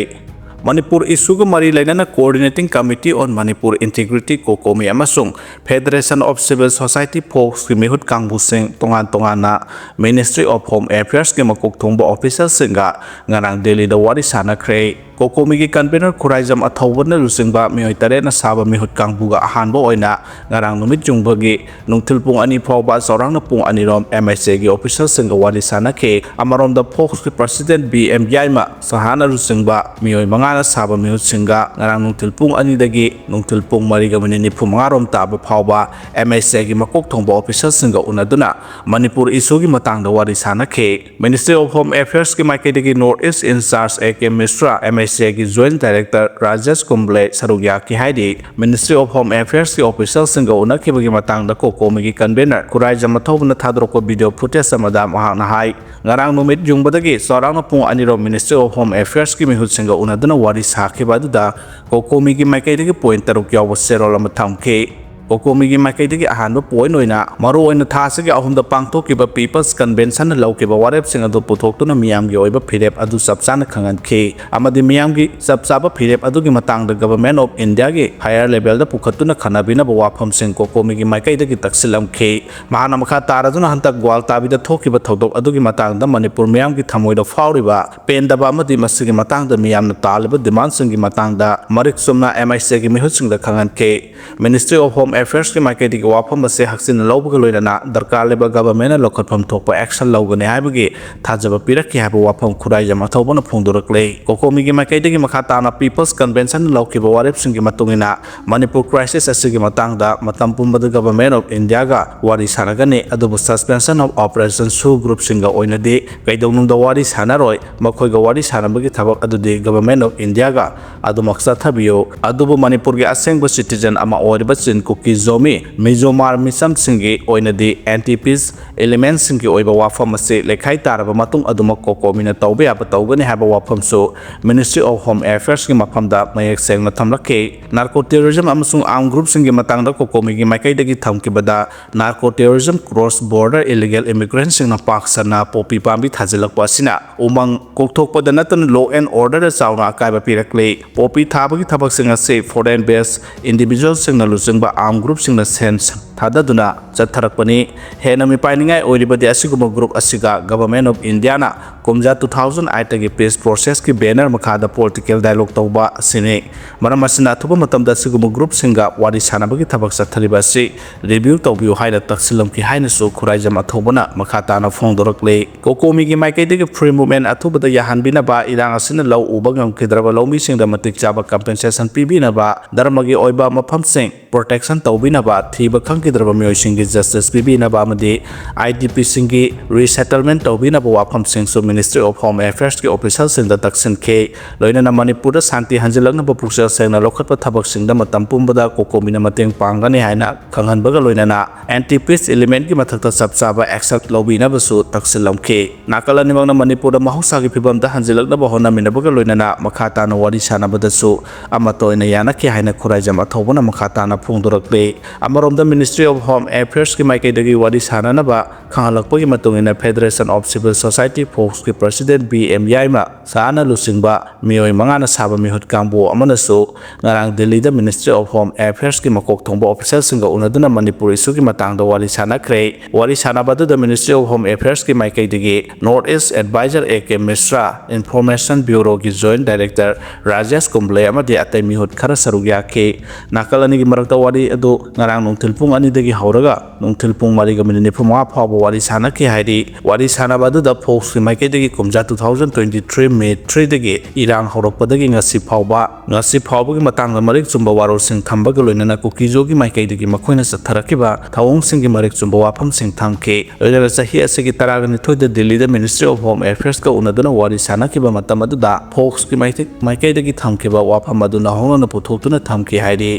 ꯃꯅꯤꯄꯨꯔ ꯏꯁꯨꯒ ꯃꯔꯤ ꯂꯩꯅꯅ Coordinating Committee on Manipur Integrity, ꯀꯣꯀꯣꯃꯤ ꯑꯃꯁꯨꯡ Federation of Civil Society ꯐꯣꯛꯁꯀꯤ ꯃꯤꯍꯨꯠ ꯀꯥꯡꯕꯨꯁꯤꯡ ꯇꯣꯉꯥꯟ ꯇꯣꯉꯥꯟꯅ Ministry of Home Affairsꯀꯤ ꯃꯀꯣꯛ ꯊꯣꯡꯕ ꯑꯣꯐꯤꯁꯤꯌꯦꯜꯁꯤꯡꯒ ꯉꯔꯥꯡ ꯗꯦꯜꯂꯤꯗ ꯋꯥꯔꯤ ꯁꯥꯅꯈ꯭ꯔꯦ꯫ ꯀꯣꯀꯣꯃꯤꯒꯤ ꯀꯟꯚꯦꯅꯔ ꯈꯨꯔꯥꯏꯖꯝ ꯑꯊꯧꯕꯅ ꯂꯨꯆꯤꯡꯕ ꯃꯤꯑꯣꯏ ꯇꯔꯦꯠꯅ ꯁꯥꯕ ꯃꯤꯍꯨꯠ ꯀꯥꯡꯕꯨꯒ ꯑꯍꯥꯟꯕ ꯑꯣꯏꯅ ꯉꯔꯥꯡ ꯅꯨꯃꯤꯠ ꯌꯨꯡꯕꯒꯤ ꯅꯨꯡꯊꯤꯜ ꯄꯨꯡ ꯑꯅꯤ ꯐꯥꯎꯕ ꯆꯥꯎꯔꯥꯛꯅ ꯄꯨꯡ ꯑꯅꯤꯔꯣꯝ ꯑꯦꯝ ꯑꯩꯆ ꯑꯦꯒꯤ ꯑꯣꯐꯤꯁꯤꯌꯦꯜꯁꯤꯡꯒ ꯋꯥꯔꯤ ꯁꯥꯅꯈꯤ꯫ ꯑꯃꯔꯣꯝꯗ ꯐꯣꯛꯁꯀꯤ ꯄ꯭ꯔꯁꯤꯗꯦꯟ ꯕꯤ ꯑꯦꯝ ꯌꯥꯏꯃ ꯁꯍꯥꯅ ꯂꯨꯆꯤꯡꯕ ꯃꯤꯑꯣꯏ ꯃꯉꯥꯅ ꯁꯥꯕ ꯃꯤꯍꯨꯠꯁꯤꯡꯒ ꯉꯔꯥꯡ ꯅꯨꯡꯊꯤꯜ ꯄꯨꯡ ꯑꯅꯤꯗꯒꯤ ꯅꯨꯡꯊꯤꯜ ꯄꯨꯡ ꯃꯔꯤꯒ ꯃꯤꯅꯤꯠ ꯅꯤꯐꯨ ꯃꯉꯥꯔꯣꯝ ꯇꯥꯕ ꯐꯥꯎꯕ ꯑꯦꯝ ꯑꯩꯆ ꯑꯦꯒꯤ ꯃꯀꯣꯛ ꯊꯣꯡꯕ ꯑꯣꯐꯤꯁꯤꯌꯦꯜꯁꯤꯡꯒ ꯎꯅꯗꯨꯅ ꯃꯅꯤꯄꯨꯔ ꯏꯁꯨꯒꯤ ꯃꯇꯥꯡꯗ ꯋꯥꯔꯤ ꯁꯥꯅꯈꯤ꯫ Ministry of Home Affairsꯀꯤ ꯃꯥꯏꯀꯩꯗꯒꯤ North East in Charge A K Mishra, M H ꯁꯤꯒꯤ Joint Director ꯔꯥꯖꯦꯁ ꯀꯨꯝꯕ꯭ꯂꯦ ꯁꯔꯨꯛ ꯌꯥꯈꯤ ꯍꯥꯏꯔꯤ꯫ Ministry of Home Affairs ꯀꯤ official ꯁꯤꯡꯒ ꯎꯅꯈꯤꯕꯒꯤ ꯃꯇꯥꯡꯗ ꯀꯣꯀꯣꯃꯤꯒꯤ convener ꯈꯨꯔꯥꯏꯖꯝ ꯃꯊꯧꯕꯅ ꯊꯥꯗꯣꯔꯛꯄ video footage ꯑꯃꯗ ꯃꯍꯥꯛꯅ ꯍꯥꯏ, ꯉꯔꯥꯡ ꯅꯨꯃꯤꯠ ꯌꯨꯡꯕꯗꯒꯤ ꯆꯥꯎꯔꯥꯛꯅ ꯄꯨꯡ ꯑꯅꯤꯔꯣꯝ Ministry of Home Affairs ꯀꯤ ꯃꯤꯍꯨꯠꯁꯤꯡꯒ ꯎꯅꯗꯨꯅ ꯋꯥꯔꯤ ꯁꯥꯈꯤꯕ ꯑꯗꯨꯗ ꯀꯣꯀꯣꯃꯤꯒꯤ ꯃꯥꯏꯀꯩꯗꯒꯤ point ꯇꯔꯨꯛ ꯌꯥꯎꯕ ꯆꯦꯔꯣꯜ ꯑꯃ ꯊꯝꯈꯤ꯫ ꯀꯣꯀꯣꯃꯤꯒꯤ ꯃꯥꯏꯀꯩꯗꯒꯤ ꯑꯍꯥꯟꯕ point ꯑꯣꯏꯅ ꯃꯔꯨꯑꯣꯏꯅ ꯊꯥ ꯑꯁꯤꯒꯤ ꯑꯍꯨꯝꯗ ꯄꯥꯡꯊꯣꯛꯈꯤꯕ People's Convention ꯅ ꯂꯧꯈꯤꯕ ꯋꯥꯔꯦꯞꯁꯤꯡ ꯑꯗꯨ ꯄꯨꯊꯣꯛꯇꯨꯅ ꯃꯤꯌꯥꯝꯒꯤ ꯑꯣꯏꯕ ꯐꯤꯔꯦꯞ ꯑꯗꯨ ꯆꯞ ꯆꯥꯅ ꯈꯪꯍꯟꯈꯤ ꯑꯃꯗꯤ ꯃꯤꯌꯥꯝꯒꯤ ꯆꯞ ꯆꯥꯕ ꯐꯤꯔꯦꯞ ꯑꯗꯨꯒꯤ ꯃꯇꯥꯡꯗ Government of India ꯒꯤ higher level ꯗ ꯄꯨꯈꯠꯇꯨꯅ ꯈꯟꯅꯕꯤꯅꯕ ꯋꯥꯐꯝꯁꯤꯡ ꯀꯣꯀꯣꯃꯤꯒꯤ ꯃꯥꯏꯀꯩꯗꯒꯤ ꯇꯛꯁꯤꯜꯂꯝꯈꯤ꯫ ꯃꯍꯥꯛꯅ ꯃꯈꯥ ꯇꯥꯔꯗꯨꯅ ꯍꯟꯗꯛ ꯒ꯭ꯋꯥꯜꯇꯥꯕꯤꯗ ꯊꯣꯛꯈꯤꯕ ꯊꯧꯗꯣꯛ ꯑꯗꯨꯒꯤ ꯃꯇꯥꯡꯗ ꯃꯅꯤꯄꯨꯔ ꯃꯤꯌꯥꯝꯒꯤ ꯊꯃꯣꯏꯗ ꯐꯥꯎꯔꯤꯕ ꯄꯦꯟꯗꯕ ꯑꯃꯗꯤ ꯃꯁꯤꯒꯤ ꯃꯇꯥꯡꯗ ꯃꯤꯌꯥꯝꯅ ꯇꯥꯜꯂꯤꯕ demand ꯁꯤꯡꯒꯤ ꯃꯇꯥꯡꯗ ꯃꯔꯤꯛ ꯆꯨꯝꯅ M I C ꯒꯤ ꯃꯤꯍꯨꯠꯁꯤꯡꯗ ꯈꯪꯍꯟꯈꯤ꯫ Ministry of Home Affairs ꯀꯤ ꯃꯥꯏꯀꯩꯗꯒꯤ ꯋꯥꯐꯝ ꯑꯁꯤ ꯍꯛꯆꯤꯟꯅ ꯂꯧꯕꯒ ꯂꯣꯏꯅꯅ ꯗꯔꯀꯥꯔ ꯂꯩꯕ Government ꯅ ꯂꯧꯈꯠꯐꯝ ꯊꯣꯛꯄ action ꯂꯧꯒꯅꯤ ꯍꯥꯏꯕꯒꯤ ꯊꯥꯖꯕ ꯄꯤꯔꯛꯈꯤ ꯍꯥꯏꯕ ꯋꯥꯐꯝ ꯈꯨꯔꯥꯏꯖꯝ ꯑꯊꯧꯕꯅ ꯐꯣꯡꯗꯣꯔꯛꯂꯦ꯫ ꯀꯣꯀꯣꯃꯤꯒꯤ ꯃꯥꯏꯀꯩꯗꯒꯤ ꯃꯈꯥ ꯇꯥꯅ People's Convention ꯅ ꯂꯧꯈꯤꯕ ꯋꯥꯔꯦꯞꯁꯤꯡꯒꯤ ꯃꯇꯨꯡ ꯏꯟꯅ ꯃꯅꯤꯄꯨꯔ crisis ꯑꯁꯤꯒꯤ ꯃꯇꯥꯡꯗ ꯃꯇꯝ ꯄꯨꯝꯕꯗ Government of India ꯒ ꯋꯥꯔꯤ ꯁꯥꯟꯅꯒꯅꯤ, ꯑꯗꯨꯕꯨ Suspension of Operation ꯁꯨ group ꯁꯤꯡꯒ ꯑꯣꯏꯅꯗꯤ ꯀꯩꯗꯧꯅꯨꯡꯗ ꯋꯥꯔꯤ ꯁꯥꯟꯅꯔꯣꯏ꯫ ꯃꯈꯣꯏꯒ ꯋꯥꯔꯤ ꯁꯥꯟꯅꯕꯒꯤ ꯊꯕꯛ ꯑꯗꯨꯗꯤ Government of India ꯒ ꯑꯗꯨꯃꯛ ꯆꯠꯊꯕꯤꯌꯨ꯫ ꯑꯗꯨꯕꯨ ꯃꯅꯤꯄꯨꯔꯒꯤ ꯑꯁꯦꯡꯕ citizen ꯑꯃ ꯑꯣꯏꯔꯤꯕ ꯆꯤꯟ ꯀꯨꯀꯤ ꯖꯣꯃꯤ ꯃꯤꯖꯣꯃꯥꯔ ꯃꯤꯆꯝꯁꯤꯡꯒꯤ ꯑꯣꯏꯅꯗꯤ anti peace element ꯁꯤꯡꯒꯤ ꯑꯣꯏꯕ ꯋꯥꯐꯝ ꯑꯁꯤ ꯂꯩꯈꯥꯏ ꯇꯥꯔꯕ ꯃꯇꯨꯡ ꯑꯗꯨꯃꯛ ꯀꯣꯀꯣꯃꯤꯅ ꯇꯧꯕ ꯌꯥꯕ ꯇꯧꯒꯅꯤ ꯍꯥꯏꯕ ꯋꯥꯐꯝꯁꯨ Ministry of Home Affairs ꯀꯤ ꯃꯐꯝꯗ ꯃꯌꯦꯛ ꯁꯦꯡꯅ ꯊꯝꯂꯛꯈꯤ꯫ Narco terrorism ꯑꯃꯁꯨꯡ armed group ꯁꯤꯡꯒꯤ ꯃꯇꯥꯡꯗ ꯀꯣꯀꯣꯃꯤꯒꯤ ꯃꯥꯏꯀꯩꯗꯒꯤ ꯊꯝꯈꯤꯕꯗ narco terrorism, cross border illegal immigrant ꯁꯤꯡꯅ ꯄꯥꯛ ꯁꯟꯅ ꯄꯣꯄꯤ ꯄꯥꯝꯕꯤ ꯊꯥꯖꯤꯜꯂꯛꯄ ꯑꯁꯤꯅ ꯎꯃꯪ ꯀꯣꯛꯊꯣꯛꯄꯗ ꯅꯠꯇꯅ law and order ꯗ ꯆꯥꯎꯅ ꯑꯀꯥꯏꯕ ꯄꯤꯔꯛꯂꯤ꯫ ꯄꯣꯄꯤ ꯊꯥꯕꯒꯤ ꯊꯕꯛꯁꯤꯡ ꯑꯁꯤ foreign based individual ꯁꯤꯡꯅ ꯂꯨꯆꯤꯡꯕ armed group ꯁꯤꯡꯅ ꯁꯦꯟ ꯊꯥꯗꯗꯨꯅ ꯆꯠꯊꯔꯛꯄꯅꯤ꯫ ꯍꯦꯟꯅ ꯃꯤꯄꯥꯏꯅꯤꯡꯉꯥꯏ ꯑꯣꯏꯔꯤꯕꯗꯤ ꯑꯁꯤꯒꯨꯝꯕ group ꯑꯁꯤꯒ Government of India ꯅ ꯀꯨꯝꯖꯥ two thousand eight ꯇꯒꯤ peace process ꯀꯤ banner ꯃꯈꯥꯗ political dialogue ꯇꯧꯕ ꯑꯁꯤꯅꯤ꯫ ꯃꯔꯝ ꯑꯁꯤꯅ ꯑꯊꯨꯕ ꯃꯇꯝꯗ ꯑꯁꯤꯒꯨꯝꯕ group ꯁꯤꯡꯒ ꯋꯥꯔꯤ ꯁꯥꯟꯅꯕꯒꯤ ꯊꯕꯛ ꯆꯠꯊꯔꯤꯕ ꯑꯁꯤ review ꯇꯧꯕꯤꯌꯨ ꯍꯥꯏꯅ ꯇꯛꯁꯤꯜꯂꯝꯈꯤ ꯍꯥꯏꯅꯁꯨ ꯈꯨꯔꯥꯏꯖꯝ ꯑꯊꯧꯕꯅ ꯃꯈꯥ ꯇꯥꯅ ꯐꯣꯡꯗꯣꯔꯛꯂꯤ꯫ ꯀꯣꯀꯣꯃꯤꯒꯤ ꯃꯥꯏꯀꯩꯗꯒꯤ free movement ꯑꯊꯨꯕꯗ ꯌꯥꯍꯟꯕꯤꯅꯕ, ꯏꯔꯥꯡ ꯑꯁꯤꯅ ꯂꯧ ꯎꯕ ꯉꯝꯈꯤꯗ꯭ꯔꯕ ꯂꯧꯃꯤꯁꯤꯡꯗ ꯃꯇꯤꯛ ꯆꯥꯕ compensation ꯄꯤꯕꯤꯅꯕ, ꯙꯔꯃꯒꯤ ꯑꯣꯏꯕ ꯃꯐꯝꯁꯤꯡ, ꯄ꯭ꯔꯣꯇꯦꯛꯁꯟ ꯇꯧꯕꯤꯅꯕ, ꯊꯤꯕ ꯈꯪꯈꯤꯗ꯭ꯔꯕ ꯃꯤꯑꯣꯏꯁꯤꯡꯒꯤ ꯖꯁꯇꯤꯁ ꯄꯤꯕꯤꯅꯕ ꯑꯃꯗꯤ ꯑꯥꯏ ꯗꯤ ꯄꯤꯁꯤꯡꯒꯤ ꯔꯤꯁꯦꯇꯜꯃꯦꯟ ꯇꯧꯕꯤꯅꯕ ꯋꯥꯐꯝꯁꯤꯡꯁꯨ ꯃꯤꯅꯤꯁꯇ꯭ꯔꯤ ꯑꯣꯐ ꯍꯣꯝ ꯑꯦꯐꯤꯌꯔꯁꯀꯤ ꯑꯣꯐꯤꯁꯤꯌꯦꯜꯁꯤꯡꯗ ꯇꯛꯁꯤꯟꯈꯤ꯫ ꯂꯣꯏꯅꯅ ꯃꯅꯤꯄꯨꯔꯗ ꯁꯥꯟꯇꯤ ꯍꯟꯖꯤꯜꯂꯛꯅꯕ ꯄꯨꯛꯆꯦꯜ ꯁꯦꯡꯅ ꯂꯧꯈꯠꯄ ꯊꯕꯛꯁꯤꯡꯗ ꯃꯇꯝ ꯄꯨꯝꯕꯗ ꯀꯣꯀꯣꯃꯤꯅ ꯃꯇꯦꯡ ꯄꯥꯡꯒꯅꯤ ꯍꯥꯏꯅ ꯈꯪꯍꯟꯕꯒ ꯂꯣꯏꯅꯅ ꯑꯦꯟꯇꯤ ꯄꯤꯁ ꯏꯂꯤꯃꯦꯟꯒꯤ ꯃꯊꯛꯇ ꯆꯞ ꯆꯥꯕ ꯑꯦꯛꯁꯟ ꯂꯧꯕꯤꯅꯕꯁꯨ ꯇꯛꯁꯤꯜꯂꯝꯈꯤ꯫ ꯅꯥꯀꯜ ꯑꯅꯤꯃꯛꯅ ꯃꯅꯤꯄꯨꯔꯗ ꯃꯍꯧꯁꯥꯒꯤ ꯐꯤꯕꯝꯗ ꯍꯟꯖꯤꯜꯂꯛꯅꯕ ꯍꯣꯠꯅꯃꯤꯟꯅꯕꯒ ꯂꯣꯏꯅꯅ ꯃꯈꯥ ꯇꯥꯅ ꯋꯥꯔꯤ ꯁꯥꯟꯅꯕꯗꯁꯨ ꯑꯃꯠꯇ ꯑꯣꯏꯅ ꯌꯥꯅꯈꯤ ꯍꯥꯏꯅ ꯈꯨꯔꯥꯏꯖꯝ ꯑꯊꯧꯕꯅ ꯃꯈꯥ ꯇꯥꯅ ꯐꯣꯡꯗꯣꯔꯛꯂꯤ꯫ ꯑꯃꯔꯣꯝꯗ ꯃꯤꯅꯤꯁꯇ꯭ꯔꯤ ꯑꯣꯐ ꯍꯣꯝ ꯑꯦꯐꯤꯌꯔꯁꯀꯤ ꯃꯥꯏꯀꯩꯗꯒꯤ ꯋꯥꯔꯤ ꯁꯥꯟꯅꯅꯕ ꯈꯪꯍꯜꯂꯛꯄꯒꯤ ꯃꯇꯨꯡ ꯏꯟꯅ ꯐꯦꯗꯔꯦꯁꯟ ꯑꯣꯐ ꯁꯤꯚꯤꯜ ꯁꯣꯁꯥꯏꯇꯤ ꯐꯣꯛꯁꯀꯤ ꯄ꯭ꯔꯁꯤꯗꯦꯟ ꯕꯤ ꯑꯦꯝ ꯌꯥꯏꯃ ꯁꯍꯥꯅ ꯂꯨꯆꯤꯡꯕ ꯃꯤꯑꯣꯏ ꯃꯉꯥꯅ ꯁꯥꯕ ꯃꯤꯍꯨꯠ ꯀꯥꯡꯕꯨ ꯑꯃꯅꯁꯨ ꯉꯔꯥꯡ ꯗꯤꯜꯂꯤꯗ ꯃꯤꯅꯤꯁꯇ꯭ꯔꯤ ꯑꯣꯐ ꯍꯣꯝ ꯑꯦꯐꯤꯌꯔꯁꯀꯤ ꯃꯀꯣꯛ ꯊꯣꯡꯕ ꯑꯣꯐꯤꯁꯤꯌꯦꯜꯁꯤꯡꯒ ꯎꯅꯗꯨꯅ ꯃꯅꯤꯄꯨꯔ ꯏꯁꯨꯒꯤ ꯃꯇꯥꯡꯗ ꯋꯥꯔꯤ ꯁꯥꯟꯅꯈ꯭ꯔꯦ꯫ ꯋꯥꯔꯤ ꯁꯥꯟꯅꯕ ꯑꯗꯨꯗ ꯃꯤꯅꯤꯁꯇ꯭ꯔꯤ ꯑꯣꯐ ꯍꯣꯝ ꯑꯦꯐꯤꯌꯔꯁꯀꯤ ꯃꯥꯏꯀꯩꯗꯒꯤ north east advisor A K Mishra, information ꯕ꯭ꯌꯨꯔꯣꯒꯤ ꯖꯣꯏꯟꯠ ꯗꯥꯏꯔꯦꯛꯇꯔ ꯔꯥꯖꯦꯁ ꯀꯨꯝꯕ꯭ꯂꯦ ꯑꯃꯗꯤ ꯑꯇꯩ ꯃꯤꯍꯨꯠ ꯈꯔ ꯁꯔꯨꯛ ꯌꯥꯈꯤ꯫ ꯅꯥꯀꯜ ꯑꯅꯤꯒꯤ ꯃꯔꯛꯇ ꯋꯥꯔꯤ ꯑꯗꯨ ꯉꯔꯥꯡ ꯅꯨꯡꯊꯤꯜ ꯄꯨꯡ ꯑꯅꯤꯗꯒꯤ ꯍꯧꯔꯒ ꯅꯨꯡꯊꯤꯜ ꯄꯨꯡ ꯃꯔꯤꯒ ꯃꯤꯅꯤꯠ ꯅꯤꯐꯨ ꯃꯉꯥ ꯐꯥꯎꯕ ꯋꯥꯔꯤ ꯁꯥꯟꯅꯈꯤ ꯍꯥꯏꯔꯤ꯫ ꯋꯥꯔꯤ ꯁꯥꯟꯅꯕ ꯑꯗꯨꯗ ꯐꯣꯛꯁꯀꯤ ꯃꯥꯏꯀꯩꯗꯒꯤ ꯀꯨꯝꯖꯥ two thousand twenty three May three ꯗꯒꯤ ꯏꯔꯥꯡ ꯍꯧꯔꯛꯄꯗꯒꯤ ꯉꯁꯤ ꯐꯥꯎꯕ, ꯉꯁꯤ ꯐꯥꯎꯕꯒꯤ ꯃꯇꯥꯡꯗ ꯃꯔꯤꯛ ꯆꯨꯝꯕ ꯋꯥꯔꯣꯜꯁꯤꯡ ꯊꯝꯕꯒ ꯂꯣꯏꯅꯅ ꯀꯨꯀꯤꯖꯣꯒꯤ ꯃꯥꯏꯀꯩꯗꯒꯤ ꯃꯈꯣꯏꯅ ꯆꯠꯊꯔꯛꯈꯤꯕ ꯊꯧꯑꯣꯡꯁꯤꯡꯒꯤ ꯃꯔꯤꯛ ꯆꯨꯝꯕ ꯋꯥꯐꯝꯁꯤꯡ ꯊꯝꯈꯤ꯫ ꯂꯣꯏꯅꯅ ꯆꯍꯤ ꯑꯁꯤꯒꯤ ꯇꯔꯥꯒ ꯅꯤꯊꯣꯏꯗ ꯗꯤꯜꯂꯤꯗ ꯃꯤꯅꯤꯁꯇ꯭ꯔꯤ ꯑꯣꯐ ꯍꯣꯝ ꯑꯦꯐꯤꯌꯔꯁꯀ ꯎꯅꯗꯨꯅ ꯋꯥꯔꯤ ꯁꯥꯟꯅꯈꯤꯕ ꯃꯇꯝ ꯑꯗꯨꯗ ꯐꯣꯛꯁꯀꯤ ꯃꯥꯏꯀꯩ-, ꯃꯥꯏꯀꯩꯗꯒꯤ ꯊꯝꯈꯤꯕ ꯋꯥꯐꯝ ꯑꯗꯨ ꯅꯧꯍꯧꯅꯅ ꯄꯨꯊꯣꯛꯇꯨꯅ ꯊꯝꯈꯤ ꯍꯥꯏꯔꯤ꯫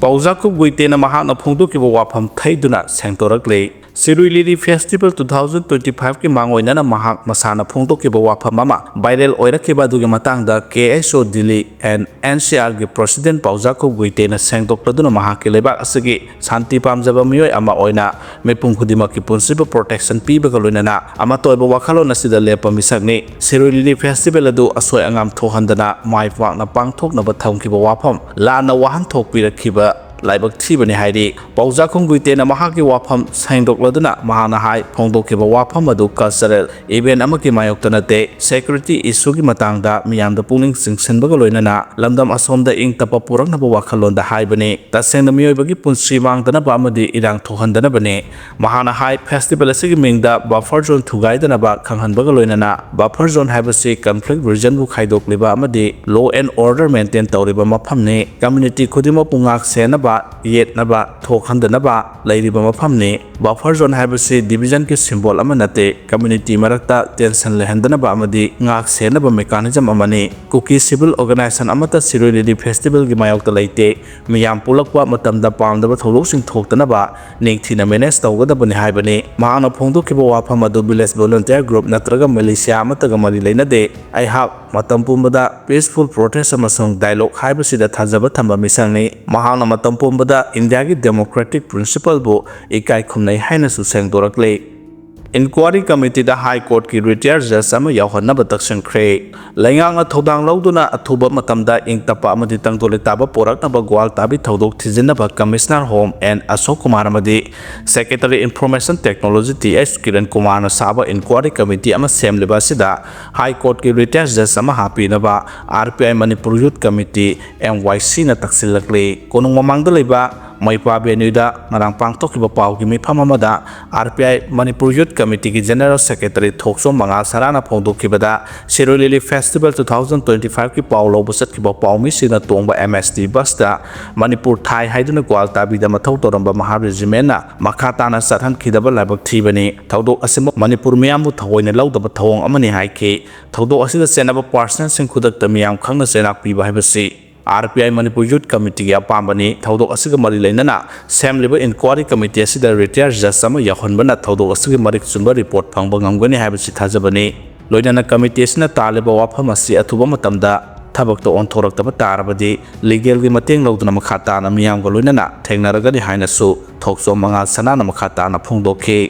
ꯄꯥꯎꯖꯥꯈꯨꯞ ꯒꯨꯏꯇꯦꯅ ꯃꯍꯥꯛꯅ ꯐꯣꯡꯗꯣꯛꯈꯤꯕ ꯋꯥꯐꯝ ꯊꯩꯗꯨꯅ ꯁꯦꯡꯗꯣꯔꯛꯂꯤ꯫ ꯁꯤꯔꯨꯏ ꯂꯤꯂꯤ festival two thousand twenty five ꯀꯤ ꯃꯥꯡꯑꯣꯏꯅꯅ ꯃꯍꯥꯛ ꯃꯁꯥꯅ ꯐꯣꯡꯗꯣꯛꯈꯤꯕ ꯋꯥꯐꯝ ꯑꯃ ꯚꯥꯏꯔꯦꯜ ꯑꯣꯏꯔꯛꯈꯤꯕ ꯑꯗꯨꯒꯤ ꯃꯇꯥꯡꯗ ꯀꯦ ꯑꯦꯁ ꯑꯣ Delhi and N C ꯑꯥꯔꯒꯤ president ꯄꯥꯎꯖꯥꯈꯨꯞ ꯒꯨꯏꯇꯦꯅ ꯁꯦꯡꯗꯣꯛꯂꯗꯨꯅ ꯃꯍꯥꯛꯀꯤ ꯂꯩꯕꯥꯛ ꯑꯁꯤꯒꯤ ꯁꯥꯟꯇꯤ ꯄꯥꯝꯖꯕ ꯃꯤꯑꯣꯏ ꯑꯃ ꯑꯣꯏꯅ ꯃꯤꯄꯨꯝ ꯈꯨꯗꯤꯡꯃꯛꯀꯤ ꯄꯨꯟꯁꯤꯕꯨ ꯄ꯭ꯔꯣꯇꯦꯛꯁꯟ ꯄꯤꯕꯒ ꯂꯣꯏꯅꯅ ꯑꯃꯠꯇ ꯑꯣꯏꯕ ꯋꯥꯈꯜꯂꯣꯟ ꯑꯁꯤꯗ ꯂꯦꯞꯄ ꯃꯤꯁꯛꯅꯤ꯫ ꯁꯤꯔꯨꯏ ꯂꯤꯂꯤ ꯐꯦꯁꯇꯤꯚꯦꯜ ꯑꯗꯨ ꯑꯁꯣꯏ ꯑꯉꯥꯝ ꯊꯣꯛꯍꯟꯗꯅ ꯃꯥꯏ ꯄꯥꯛꯅ ꯄꯥꯡꯊꯣꯛꯅꯕ ꯊꯝꯈꯤꯕ ꯋꯥꯐꯝ ꯂꯥꯟꯅ ꯋꯥꯍꯟꯊꯣꯛ ꯄꯤꯔꯛꯈꯤꯕ ꯂꯥꯏꯕꯛ ꯊꯤꯕꯅꯤ ꯍꯥꯏꯔꯤ꯫ ꯄꯥꯎꯖꯥꯈꯨꯝ ꯒꯨꯏꯇꯦꯅ ꯃꯍꯥꯛꯀꯤ ꯋꯥꯐꯝ ꯁꯦꯡꯗꯣꯛꯂꯗꯨꯅ ꯃꯍꯥꯛꯅ ꯍꯥꯏ, ꯐꯣꯡꯗꯣꯛꯈꯤꯕ ꯋꯥꯐꯝ ꯑꯗꯨ ꯀꯜꯆꯔꯦꯜ ꯏꯚꯦꯟ ꯑꯃꯒꯤ ꯃꯥꯌꯣꯛꯇ ꯅꯠꯇꯦ, ꯁꯦꯀ꯭ꯌꯨꯔꯤꯇꯤ ꯏꯁꯨꯒꯤ ꯃꯇꯥꯡꯗ ꯃꯤꯌꯥꯝꯗ ꯄꯨꯛꯅꯤꯡ ꯆꯤꯡꯁꯤꯟꯕꯒ ꯂꯣꯏꯅꯅ ꯂꯝꯗꯝ ꯑꯁꯣꯝꯗ ꯏꯪ ꯇꯞꯄ ꯄꯨꯔꯛꯅꯕ ꯋꯥꯈꯜꯂꯣꯟꯗ ꯍꯥꯏꯕꯅꯤ꯫ ꯇꯁꯦꯡꯅ ꯃꯤꯑꯣꯏꯕꯒꯤ ꯄꯨꯟꯁꯤ ꯃꯥꯡꯗꯅꯕ ꯑꯃꯗꯤ ꯏꯔꯥꯡ ꯊꯣꯛꯍꯟꯗꯅꯕꯅꯤ꯫ ꯃꯍꯥꯛꯅ ꯍꯥꯏ, ꯐꯦꯁꯇꯤꯚꯦꯜ ꯑꯁꯤꯒꯤ ꯃꯤꯡꯗ ꯕꯐꯔ ꯖꯣꯟ ꯊꯨꯒꯥꯏꯗꯅꯕ ꯈꯪꯍꯟꯕꯒ ꯂꯣꯏꯅꯅ ꯕꯐꯔ ꯖꯣꯟ ꯍꯥꯏꯕꯁꯤ ꯀꯟꯐ꯭ꯂꯤꯛ ꯔꯤꯖꯟꯕꯨ ꯈꯥꯏꯗꯣꯛꯂꯤꯕ ꯑꯃꯗꯤ ꯂꯣ ꯑꯦꯟ ꯑꯣꯔꯗꯔ ꯃꯦꯟꯇꯦꯟ ꯇꯧꯔꯤꯕ ꯃꯐꯝꯅꯤ꯫ ꯀꯝꯃ꯭ꯌꯨꯅꯤꯇꯤ ꯈꯨꯗꯤꯡꯃꯛꯄꯨ ꯉꯥꯛ ꯁꯦꯟꯅꯕ ꯌꯦꯠꯅꯕ ꯊꯣꯛꯍꯟꯗꯅꯕ ꯂꯩꯔꯤꯕ ꯃꯐꯝꯅꯤ꯫ Buffer zone ꯍꯥꯏꯕꯁꯤ division ꯒꯤ symbol ꯑꯃ ꯅꯠꯇꯦ, community ꯃꯔꯛꯇ tension ꯂꯩꯍꯟꯗꯅꯕ ꯑꯃꯗꯤ ꯉꯥꯛ ꯁꯦꯟꯅꯕ mechanism ꯑꯃꯅꯤ꯫ ꯀꯨꯀꯤ civil organization ꯑꯃꯠꯇ ꯁꯤꯔꯣꯏ ꯂꯤꯂꯤ festival ꯒꯤ ꯃꯥꯌꯣꯛꯇ ꯂꯩꯇꯦ꯫ ꯃꯤꯌꯥꯝ ꯄꯨꯜꯂꯛꯄ ꯃꯇꯝꯗ ꯄꯥꯝꯗꯕ ꯊꯧꯗꯣꯛꯁꯤꯡ ꯊꯣꯛꯇꯅꯕ ꯅꯤꯡꯊꯤꯅ manage ꯇꯧꯒꯗꯕꯅꯤ ꯍꯥꯏꯕꯅꯤ꯫ ꯃꯍꯥꯛꯅ ꯐꯣꯡꯗꯣꯛꯈꯤꯕ ꯋꯥꯐꯝ ꯑꯗꯨ village volunteer group ꯅꯠꯇ꯭ꯔꯒ militia ꯑꯃꯠꯇꯒ ꯃꯔꯤ ꯂꯩꯅꯗꯦ꯫ ꯑꯩꯍꯥꯛ ꯃꯇꯝ ꯄꯨꯝꯕꯗ peaceful protest ꯑꯃꯁꯨꯡ dialogue ꯍꯥꯏꯕꯁꯤꯗ ꯊꯥꯖꯕ ꯊꯝꯕ ꯃꯤꯁꯛꯅꯤ꯫ ꯃꯍꯥꯛꯅ ꯃꯇꯝ ꯄꯨꯝꯕꯗ ꯏꯟꯗꯤꯌꯥꯒꯤ democratic principle ꯕꯨ ꯏꯀꯥꯏ ꯈꯨꯝꯅꯩ ꯍꯥꯏꯅꯁꯨ ꯁꯦꯡꯗꯣꯔꯛꯂꯤ꯫ Inquiry committee ꯗ High Court ꯀꯤ retired judge ꯑꯃ ꯌꯥꯎꯍꯟꯅꯕ ꯇꯛꯁꯤꯟꯈ꯭ꯔꯦ꯫ ꯂꯩꯉꯥꯛꯅ ꯊꯧꯗꯥꯡ ꯂꯧꯗꯨꯅ ꯑꯊꯨꯕ ꯃꯇꯝꯗ ꯏꯪ ꯇꯞꯄ ꯑꯃꯗꯤ ꯇꯪꯗꯨ ꯂꯩꯇꯥꯕ ꯄꯣꯔꯛꯅꯕ ꯒ꯭ꯋꯥꯜ ꯇꯥꯕꯤ ꯊꯧꯗꯣꯛ ꯊꯤꯖꯤꯟꯅꯕ Commissioner Home N ꯑꯁꯣꯛ ꯀꯨꯃꯥꯔ ꯑꯃꯗꯤ Secretary Information Technology T H Kiran ꯀꯨꯃꯥꯔꯅ ꯁꯥꯕ inquiry committee ꯑꯃ ꯁꯦꯝꯂꯤꯕ ꯑꯁꯤꯗ High Court ꯀꯤ retired judge ꯑꯃ ꯍꯥꯞꯄꯤꯅꯕ R P I Manipur Youth Committee, M Y C ꯅ ꯇꯛꯁꯤꯜꯂꯛꯂꯤ꯫ ꯀꯣꯅꯨꯡ ꯃꯃꯥꯡꯗ ꯂꯩꯕ ꯃꯩꯄꯥ venue ꯗ ꯉꯔꯥꯡ ꯄꯥꯡꯊꯣꯛꯈꯤꯕ ꯄꯥꯎꯒꯤ ꯃꯤꯐꯝ ꯑꯃꯗ R P I Manipur Youth Committee ꯒꯤ General Secretary ꯊꯣꯛꯆꯣꯝ ꯃꯉꯥꯜ ꯁꯅꯥꯅ ꯐꯣꯡꯗꯣꯛꯈꯤꯕꯗ, ꯁꯤꯔꯣꯏ ꯂꯤꯂꯤ festival two thousand twenty five ꯀꯤ ꯄꯥꯎ ꯂꯧꯕ ꯆꯠꯈꯤꯕ ꯄꯥꯎꯃꯤꯁꯤꯡꯅ ꯇꯣꯡꯕ M S T bus ꯇ ꯃꯅꯤꯄꯨꯔ ꯊꯥꯏ ꯍꯥꯏꯗꯨꯅ ꯒ꯭ꯋꯥꯜ ꯇꯥꯕꯤꯗ ꯃꯊꯧ ꯇꯧꯔꯝꯕ ꯃꯍꯥ regiment ꯅ ꯃꯈꯥ ꯇꯥꯅ ꯆꯠꯍꯟꯈꯤꯗꯕ ꯂꯥꯏꯕꯛ ꯊꯤꯕꯅꯤ꯫ ꯊꯧꯗꯣꯛ ꯑꯁꯤꯃꯛ ꯃꯅꯤꯄꯨꯔ ꯃꯤꯌꯥꯝꯕꯨ ꯊꯑꯣꯏꯅ ꯂꯧꯗꯕ ꯊꯧꯑꯣꯡ ꯑꯃꯅꯤ ꯍꯥꯏꯈꯤ꯫ ꯊꯧꯗꯣꯛ ꯑꯁꯤꯗ ꯆꯦꯟꯅꯕ personnel ꯁꯤꯡ ꯈꯨꯗꯛꯇ ꯃꯤꯌꯥꯝ ꯈꯪꯅ ꯆꯦꯟꯅꯥꯛ ꯄꯤꯕ ꯍꯥꯏꯕꯁꯤ R P I Manipur Youth Committee ꯒꯤ ꯑꯄꯥꯝꯕꯅꯤ꯫ ꯊꯧꯗꯣꯛ ꯑꯁꯤꯒ ꯃꯔꯤ ꯂꯩꯅꯅ ꯁꯦꯝꯂꯤꯕ inquiry committee ꯑꯁꯤꯗ retired judge ꯑꯃ ꯌꯥꯎꯍꯟꯕꯅ ꯊꯧꯗꯣꯛ ꯑꯁꯤꯒꯤ ꯃꯔꯤꯛ ꯆꯨꯝꯕ report ꯐꯪꯕ ꯉꯝꯒꯅꯤ ꯍꯥꯏꯕꯁꯤ ꯊꯥꯖꯕꯅꯤ꯫ ꯂꯣꯏꯅꯅ committee ꯑꯁꯤꯅ ꯇꯥꯜꯂꯤꯕ ꯋꯥꯐꯝ ꯑꯁꯤ ꯑꯊꯨꯕ ꯃꯇꯝꯗ ꯊꯕꯛꯇ ꯑꯣꯟꯊꯣꯔꯛꯇꯕ ꯇꯥꯔꯕꯗꯤ legal ꯒꯤ ꯃꯇꯦꯡ ꯂꯧꯗꯨꯅ ꯃꯈꯥ ꯇꯥꯅ ꯃꯤꯌꯥꯝꯒ ꯂꯣꯏꯅꯅ ꯊꯦꯡꯅꯔꯒꯅꯤ ꯍꯥꯏꯅꯁꯨ ꯊꯣꯛꯆꯣꯝ ꯃꯉꯥꯜ ꯁꯅꯥꯅ ꯃꯈꯥ ꯇꯥꯅ ꯐꯣꯡꯗꯣꯛꯈꯤ꯫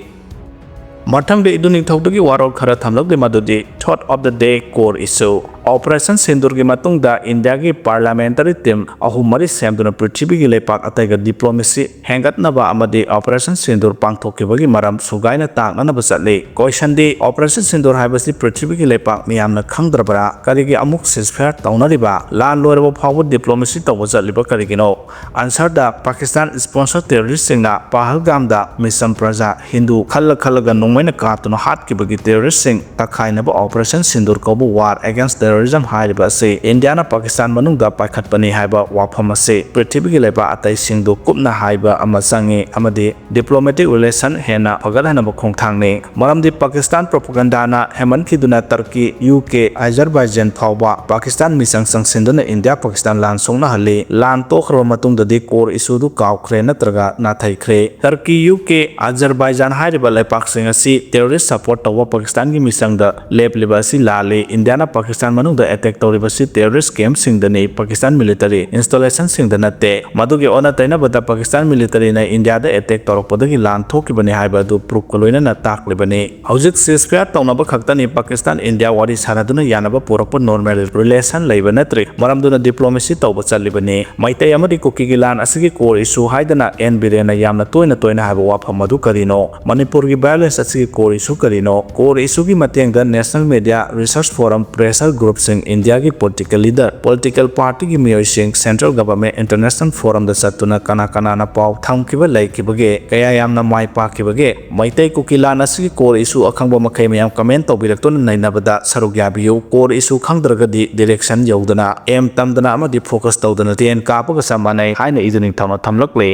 ꯃꯊꯪꯗ ꯏꯗꯨ ꯅꯤꯡꯊꯧꯗꯒꯤ ꯋꯥꯔꯣꯜ ꯈꯔ ꯊꯝꯂꯛꯂꯤ, ꯃꯗꯨꯗꯤ Thought of the Day core issue꯫ Operation ꯁꯤꯟꯗꯨꯔꯒꯤ ꯃꯇꯨꯡꯗ ꯏꯟꯗꯤꯌꯥꯒꯤ parliamentary team ꯑꯍꯨꯝ ꯃꯔꯤ ꯁꯦꯝꯗꯨꯅ ꯄ꯭ꯔꯤꯊꯤꯕꯤꯒꯤ ꯂꯩꯄꯥꯛ ꯑꯇꯩꯒ diplomacy ꯍꯦꯟꯒꯠꯅꯕ ꯑꯃꯗꯤ Operation ꯁꯤꯟꯗꯨꯔ ꯄꯥꯡꯊꯣꯛꯈꯤꯕꯒꯤ ꯃꯔꯝ ꯁꯨꯒꯥꯏꯅ ꯇꯥꯛꯅꯅꯕ ꯆꯠꯂꯤ꯫ Question ꯗꯤ, Operation ꯁꯤꯟꯗꯨꯔ ꯍꯥꯏꯕꯁꯤ ꯄ꯭ꯔꯤꯊꯤꯕꯤꯒꯤ ꯂꯩꯄꯥꯛ ꯃꯤꯌꯥꯝꯅ ꯈꯪꯗ꯭ꯔꯕ꯭ꯔꯥ? ꯀꯔꯤꯒꯤ ꯑꯃꯨꯛ ceasefire ꯇꯧꯅꯔꯤꯕ? ꯂꯥꯟ ꯂꯣꯏꯔꯕ ꯐꯥꯎꯕ diplomacy ꯇꯧꯕ ꯆꯠꯂꯤꯕ ꯀꯔꯤꯒꯤꯅꯣ? Answer ꯗ, Pakistan sponsor terrorist ꯁꯤꯡꯅ ꯄꯍꯜꯒꯥꯝꯗ ꯃꯤꯆꯝ ꯄ꯭ꯔꯖꯥ ꯍꯤꯟꯗꯨ ꯈꯜꯂ ꯈꯜꯂꯒ ꯅꯣꯡꯃꯩꯅ ꯀꯥꯞꯇꯨꯅ ꯍꯥꯠꯈꯤꯕꯒꯤ terrorist ꯁꯤꯡ ꯇꯛꯈꯥꯏꯅꯕ Operation ꯁꯤꯟꯗꯨꯔ ꯀꯧꯕ war against terror terrorism ꯍꯥꯏꯔꯤꯕ ꯑꯁꯤ ꯏꯟꯗꯤꯌꯥꯅ ꯄꯥꯀꯤꯁꯇꯥꯟ ꯃꯅꯨꯡꯗ ꯄꯥꯏꯈꯠꯄꯅꯤ ꯍꯥꯏꯕ ꯋꯥꯐꯝ ꯑꯁꯤ ꯄ꯭ꯔꯤꯊꯤꯕꯤꯒꯤ ꯂꯩꯕꯥꯛ ꯑꯇꯩꯁꯤꯡꯗꯨ ꯀꯨꯞꯅ ꯍꯥꯏꯕ ꯑꯃ ꯆꯪꯏ ꯑꯃꯗꯤ diplomatic relation ꯍꯦꯟꯅ ꯐꯒꯠꯍꯟꯅꯕ ꯈꯣꯡꯊꯥꯡꯅꯤ꯫ ꯃꯔꯝꯗꯤ ꯄꯥꯀꯤꯁꯇꯥꯟ propagandaꯅ ꯍꯦꯟꯃꯟꯈꯤꯗꯨꯅ ꯇꯔꯀꯤ, ꯌꯨ ꯀꯦ, ꯑꯖꯔꯕꯥꯏꯖꯥꯟ ꯐꯥꯎꯕ ꯄꯥꯀꯤꯁꯇꯥꯟ ꯃꯤꯆꯪ ꯆꯪꯁꯤꯟꯗꯨꯅ ꯏꯟꯗꯤꯌꯥ ꯄꯥꯀꯤꯁꯇꯥꯟ ꯂꯥꯟ ꯁꯣꯛꯅꯍꯜꯂꯤ꯫ ꯂꯥꯟ ꯇꯣꯛꯈ꯭ꯔꯕ ꯃꯇꯨꯡꯗꯗꯤ core issueꯗꯨ ꯀꯥꯎꯈ꯭ꯔꯦ ꯅꯠꯇ꯭ꯔꯒ ꯅꯥꯊꯩꯈ꯭ꯔꯦ꯫ ꯇꯔꯀꯤ, ꯌꯨ ꯀꯦ, ꯑꯖꯔꯕꯥꯏꯖꯥꯟ ꯍꯥꯏꯔꯤꯕ ꯂꯩꯄꯥꯛꯁꯤꯡ ꯑꯁꯤ terrorist support ꯇꯧꯕ ꯄꯥꯀꯤꯁꯇꯥꯟꯒꯤ ꯃꯤꯆꯪꯗ ꯂꯦꯞꯂꯤꯕ ꯑꯁꯤ ꯂꯥꯜꯂꯤ꯫ ꯏꯟꯗꯤꯌꯥꯅ ꯄꯥꯀꯤꯁꯇꯥꯟ ꯃꯅꯨꯡꯗ attack ꯇꯧꯔꯤꯕꯁꯤ terrorist campꯁꯤꯡꯗꯅꯤ, ꯄꯥꯀꯤꯁꯇꯥꯟ military installationꯁꯤꯡꯗ ꯅꯠꯇꯦ꯫ ꯃꯗꯨꯒꯤ ꯑꯣꯟꯅ ꯇꯩꯅꯕꯗ ꯄꯥꯀꯤꯁꯇꯥꯟ militaryꯅ ꯏꯟꯗꯤꯌꯥꯗ attack ꯇꯧꯔꯛꯄꯗꯒꯤ ꯂꯥꯟ ꯊꯣꯛꯈꯤꯕꯅꯤ ꯍꯥꯏꯕ ꯑꯗꯨ proofꯀ ꯂꯣꯏꯅꯅ ꯇꯥꯛꯂꯤꯕꯅꯤ꯫ ꯍꯧꯖꯤꯛ ceasefire ꯇꯧꯅꯕ ꯈꯛꯇꯅꯤ ꯄꯥꯀꯤꯁꯇꯥꯟ ꯏꯟꯗꯤꯌꯥ ꯋꯥꯔꯤ ꯁꯥꯅꯗꯨꯅ ꯌꯥꯅꯕ ꯄꯨꯔꯛꯄ normal relation ꯂꯩꯕ ꯅꯠꯇ꯭ꯔꯤ꯫ ꯃꯔꯝꯗꯨꯅ diplomacy ꯇꯧꯕ ꯆꯠꯂꯤꯕꯅꯤ꯫ ꯃꯩꯇꯩ ꯑꯃꯗꯤ ꯀꯨꯀꯤꯒꯤ ꯂꯥꯟ ꯑꯁꯤꯒꯤ core issue ꯍꯥꯏꯗꯅ ꯑꯦꯟ ꯕꯤꯔꯦꯟꯅ ꯌꯥꯝꯅ ꯇꯣꯏꯅ ꯇꯣꯏꯅ ꯍꯥꯏꯕ ꯋꯥꯐꯝ ꯑꯗꯨ ꯀꯔꯤꯅꯣ? ꯃꯅꯤꯄꯨꯔꯒꯤ violence ꯑꯁꯤꯒꯤ core issue ꯀꯔꯤꯅꯣ? Core issueꯒꯤ ꯃꯇꯦꯡꯗ national media, research forum, pressure groupꯁꯤꯡ, ꯏꯟꯗꯤꯌꯥꯒꯤ political leader, political partyꯒꯤ ꯃꯤꯑꯣꯏꯁꯤꯡ, central government, international forumꯗ ꯆꯠꯇꯨꯅ ꯀꯅꯥ ꯀꯅꯥꯅ ꯄꯥꯎ ꯊꯝꯈꯤꯕ ꯂꯩꯈꯤꯕꯒꯦ? ꯀꯌꯥ ꯌꯥꯝꯅ ꯃꯥꯏ ꯄꯥꯛꯈꯤꯕꯒꯦ? ꯃꯩꯇꯩ ꯀꯨꯀꯤ ꯂꯥꯟ ꯑꯁꯤꯒꯤ core issue ꯑꯈꯪꯕ ꯃꯈꯩ ꯃꯌꯥꯝ comment ꯇꯧꯕꯤꯔꯛꯇꯨꯅ ꯅꯩꯅꯕꯗ ꯁꯔꯨꯛ ꯌꯥꯕꯤꯌꯨ꯫ Core issue ꯈꯪꯗ꯭ꯔꯒꯗꯤ direction ꯌꯧꯗꯅ, aim ꯇꯝꯗꯅ ꯑꯃꯗꯤ focus ꯇꯧꯗꯅ train ꯀꯥꯞꯄꯒ ꯆꯞ ꯃꯥꯟꯅꯩ ꯍꯥꯏꯅ ꯏꯗꯨ ꯅꯤꯡꯊꯧꯅ ꯊꯝꯂꯛꯂꯤ꯫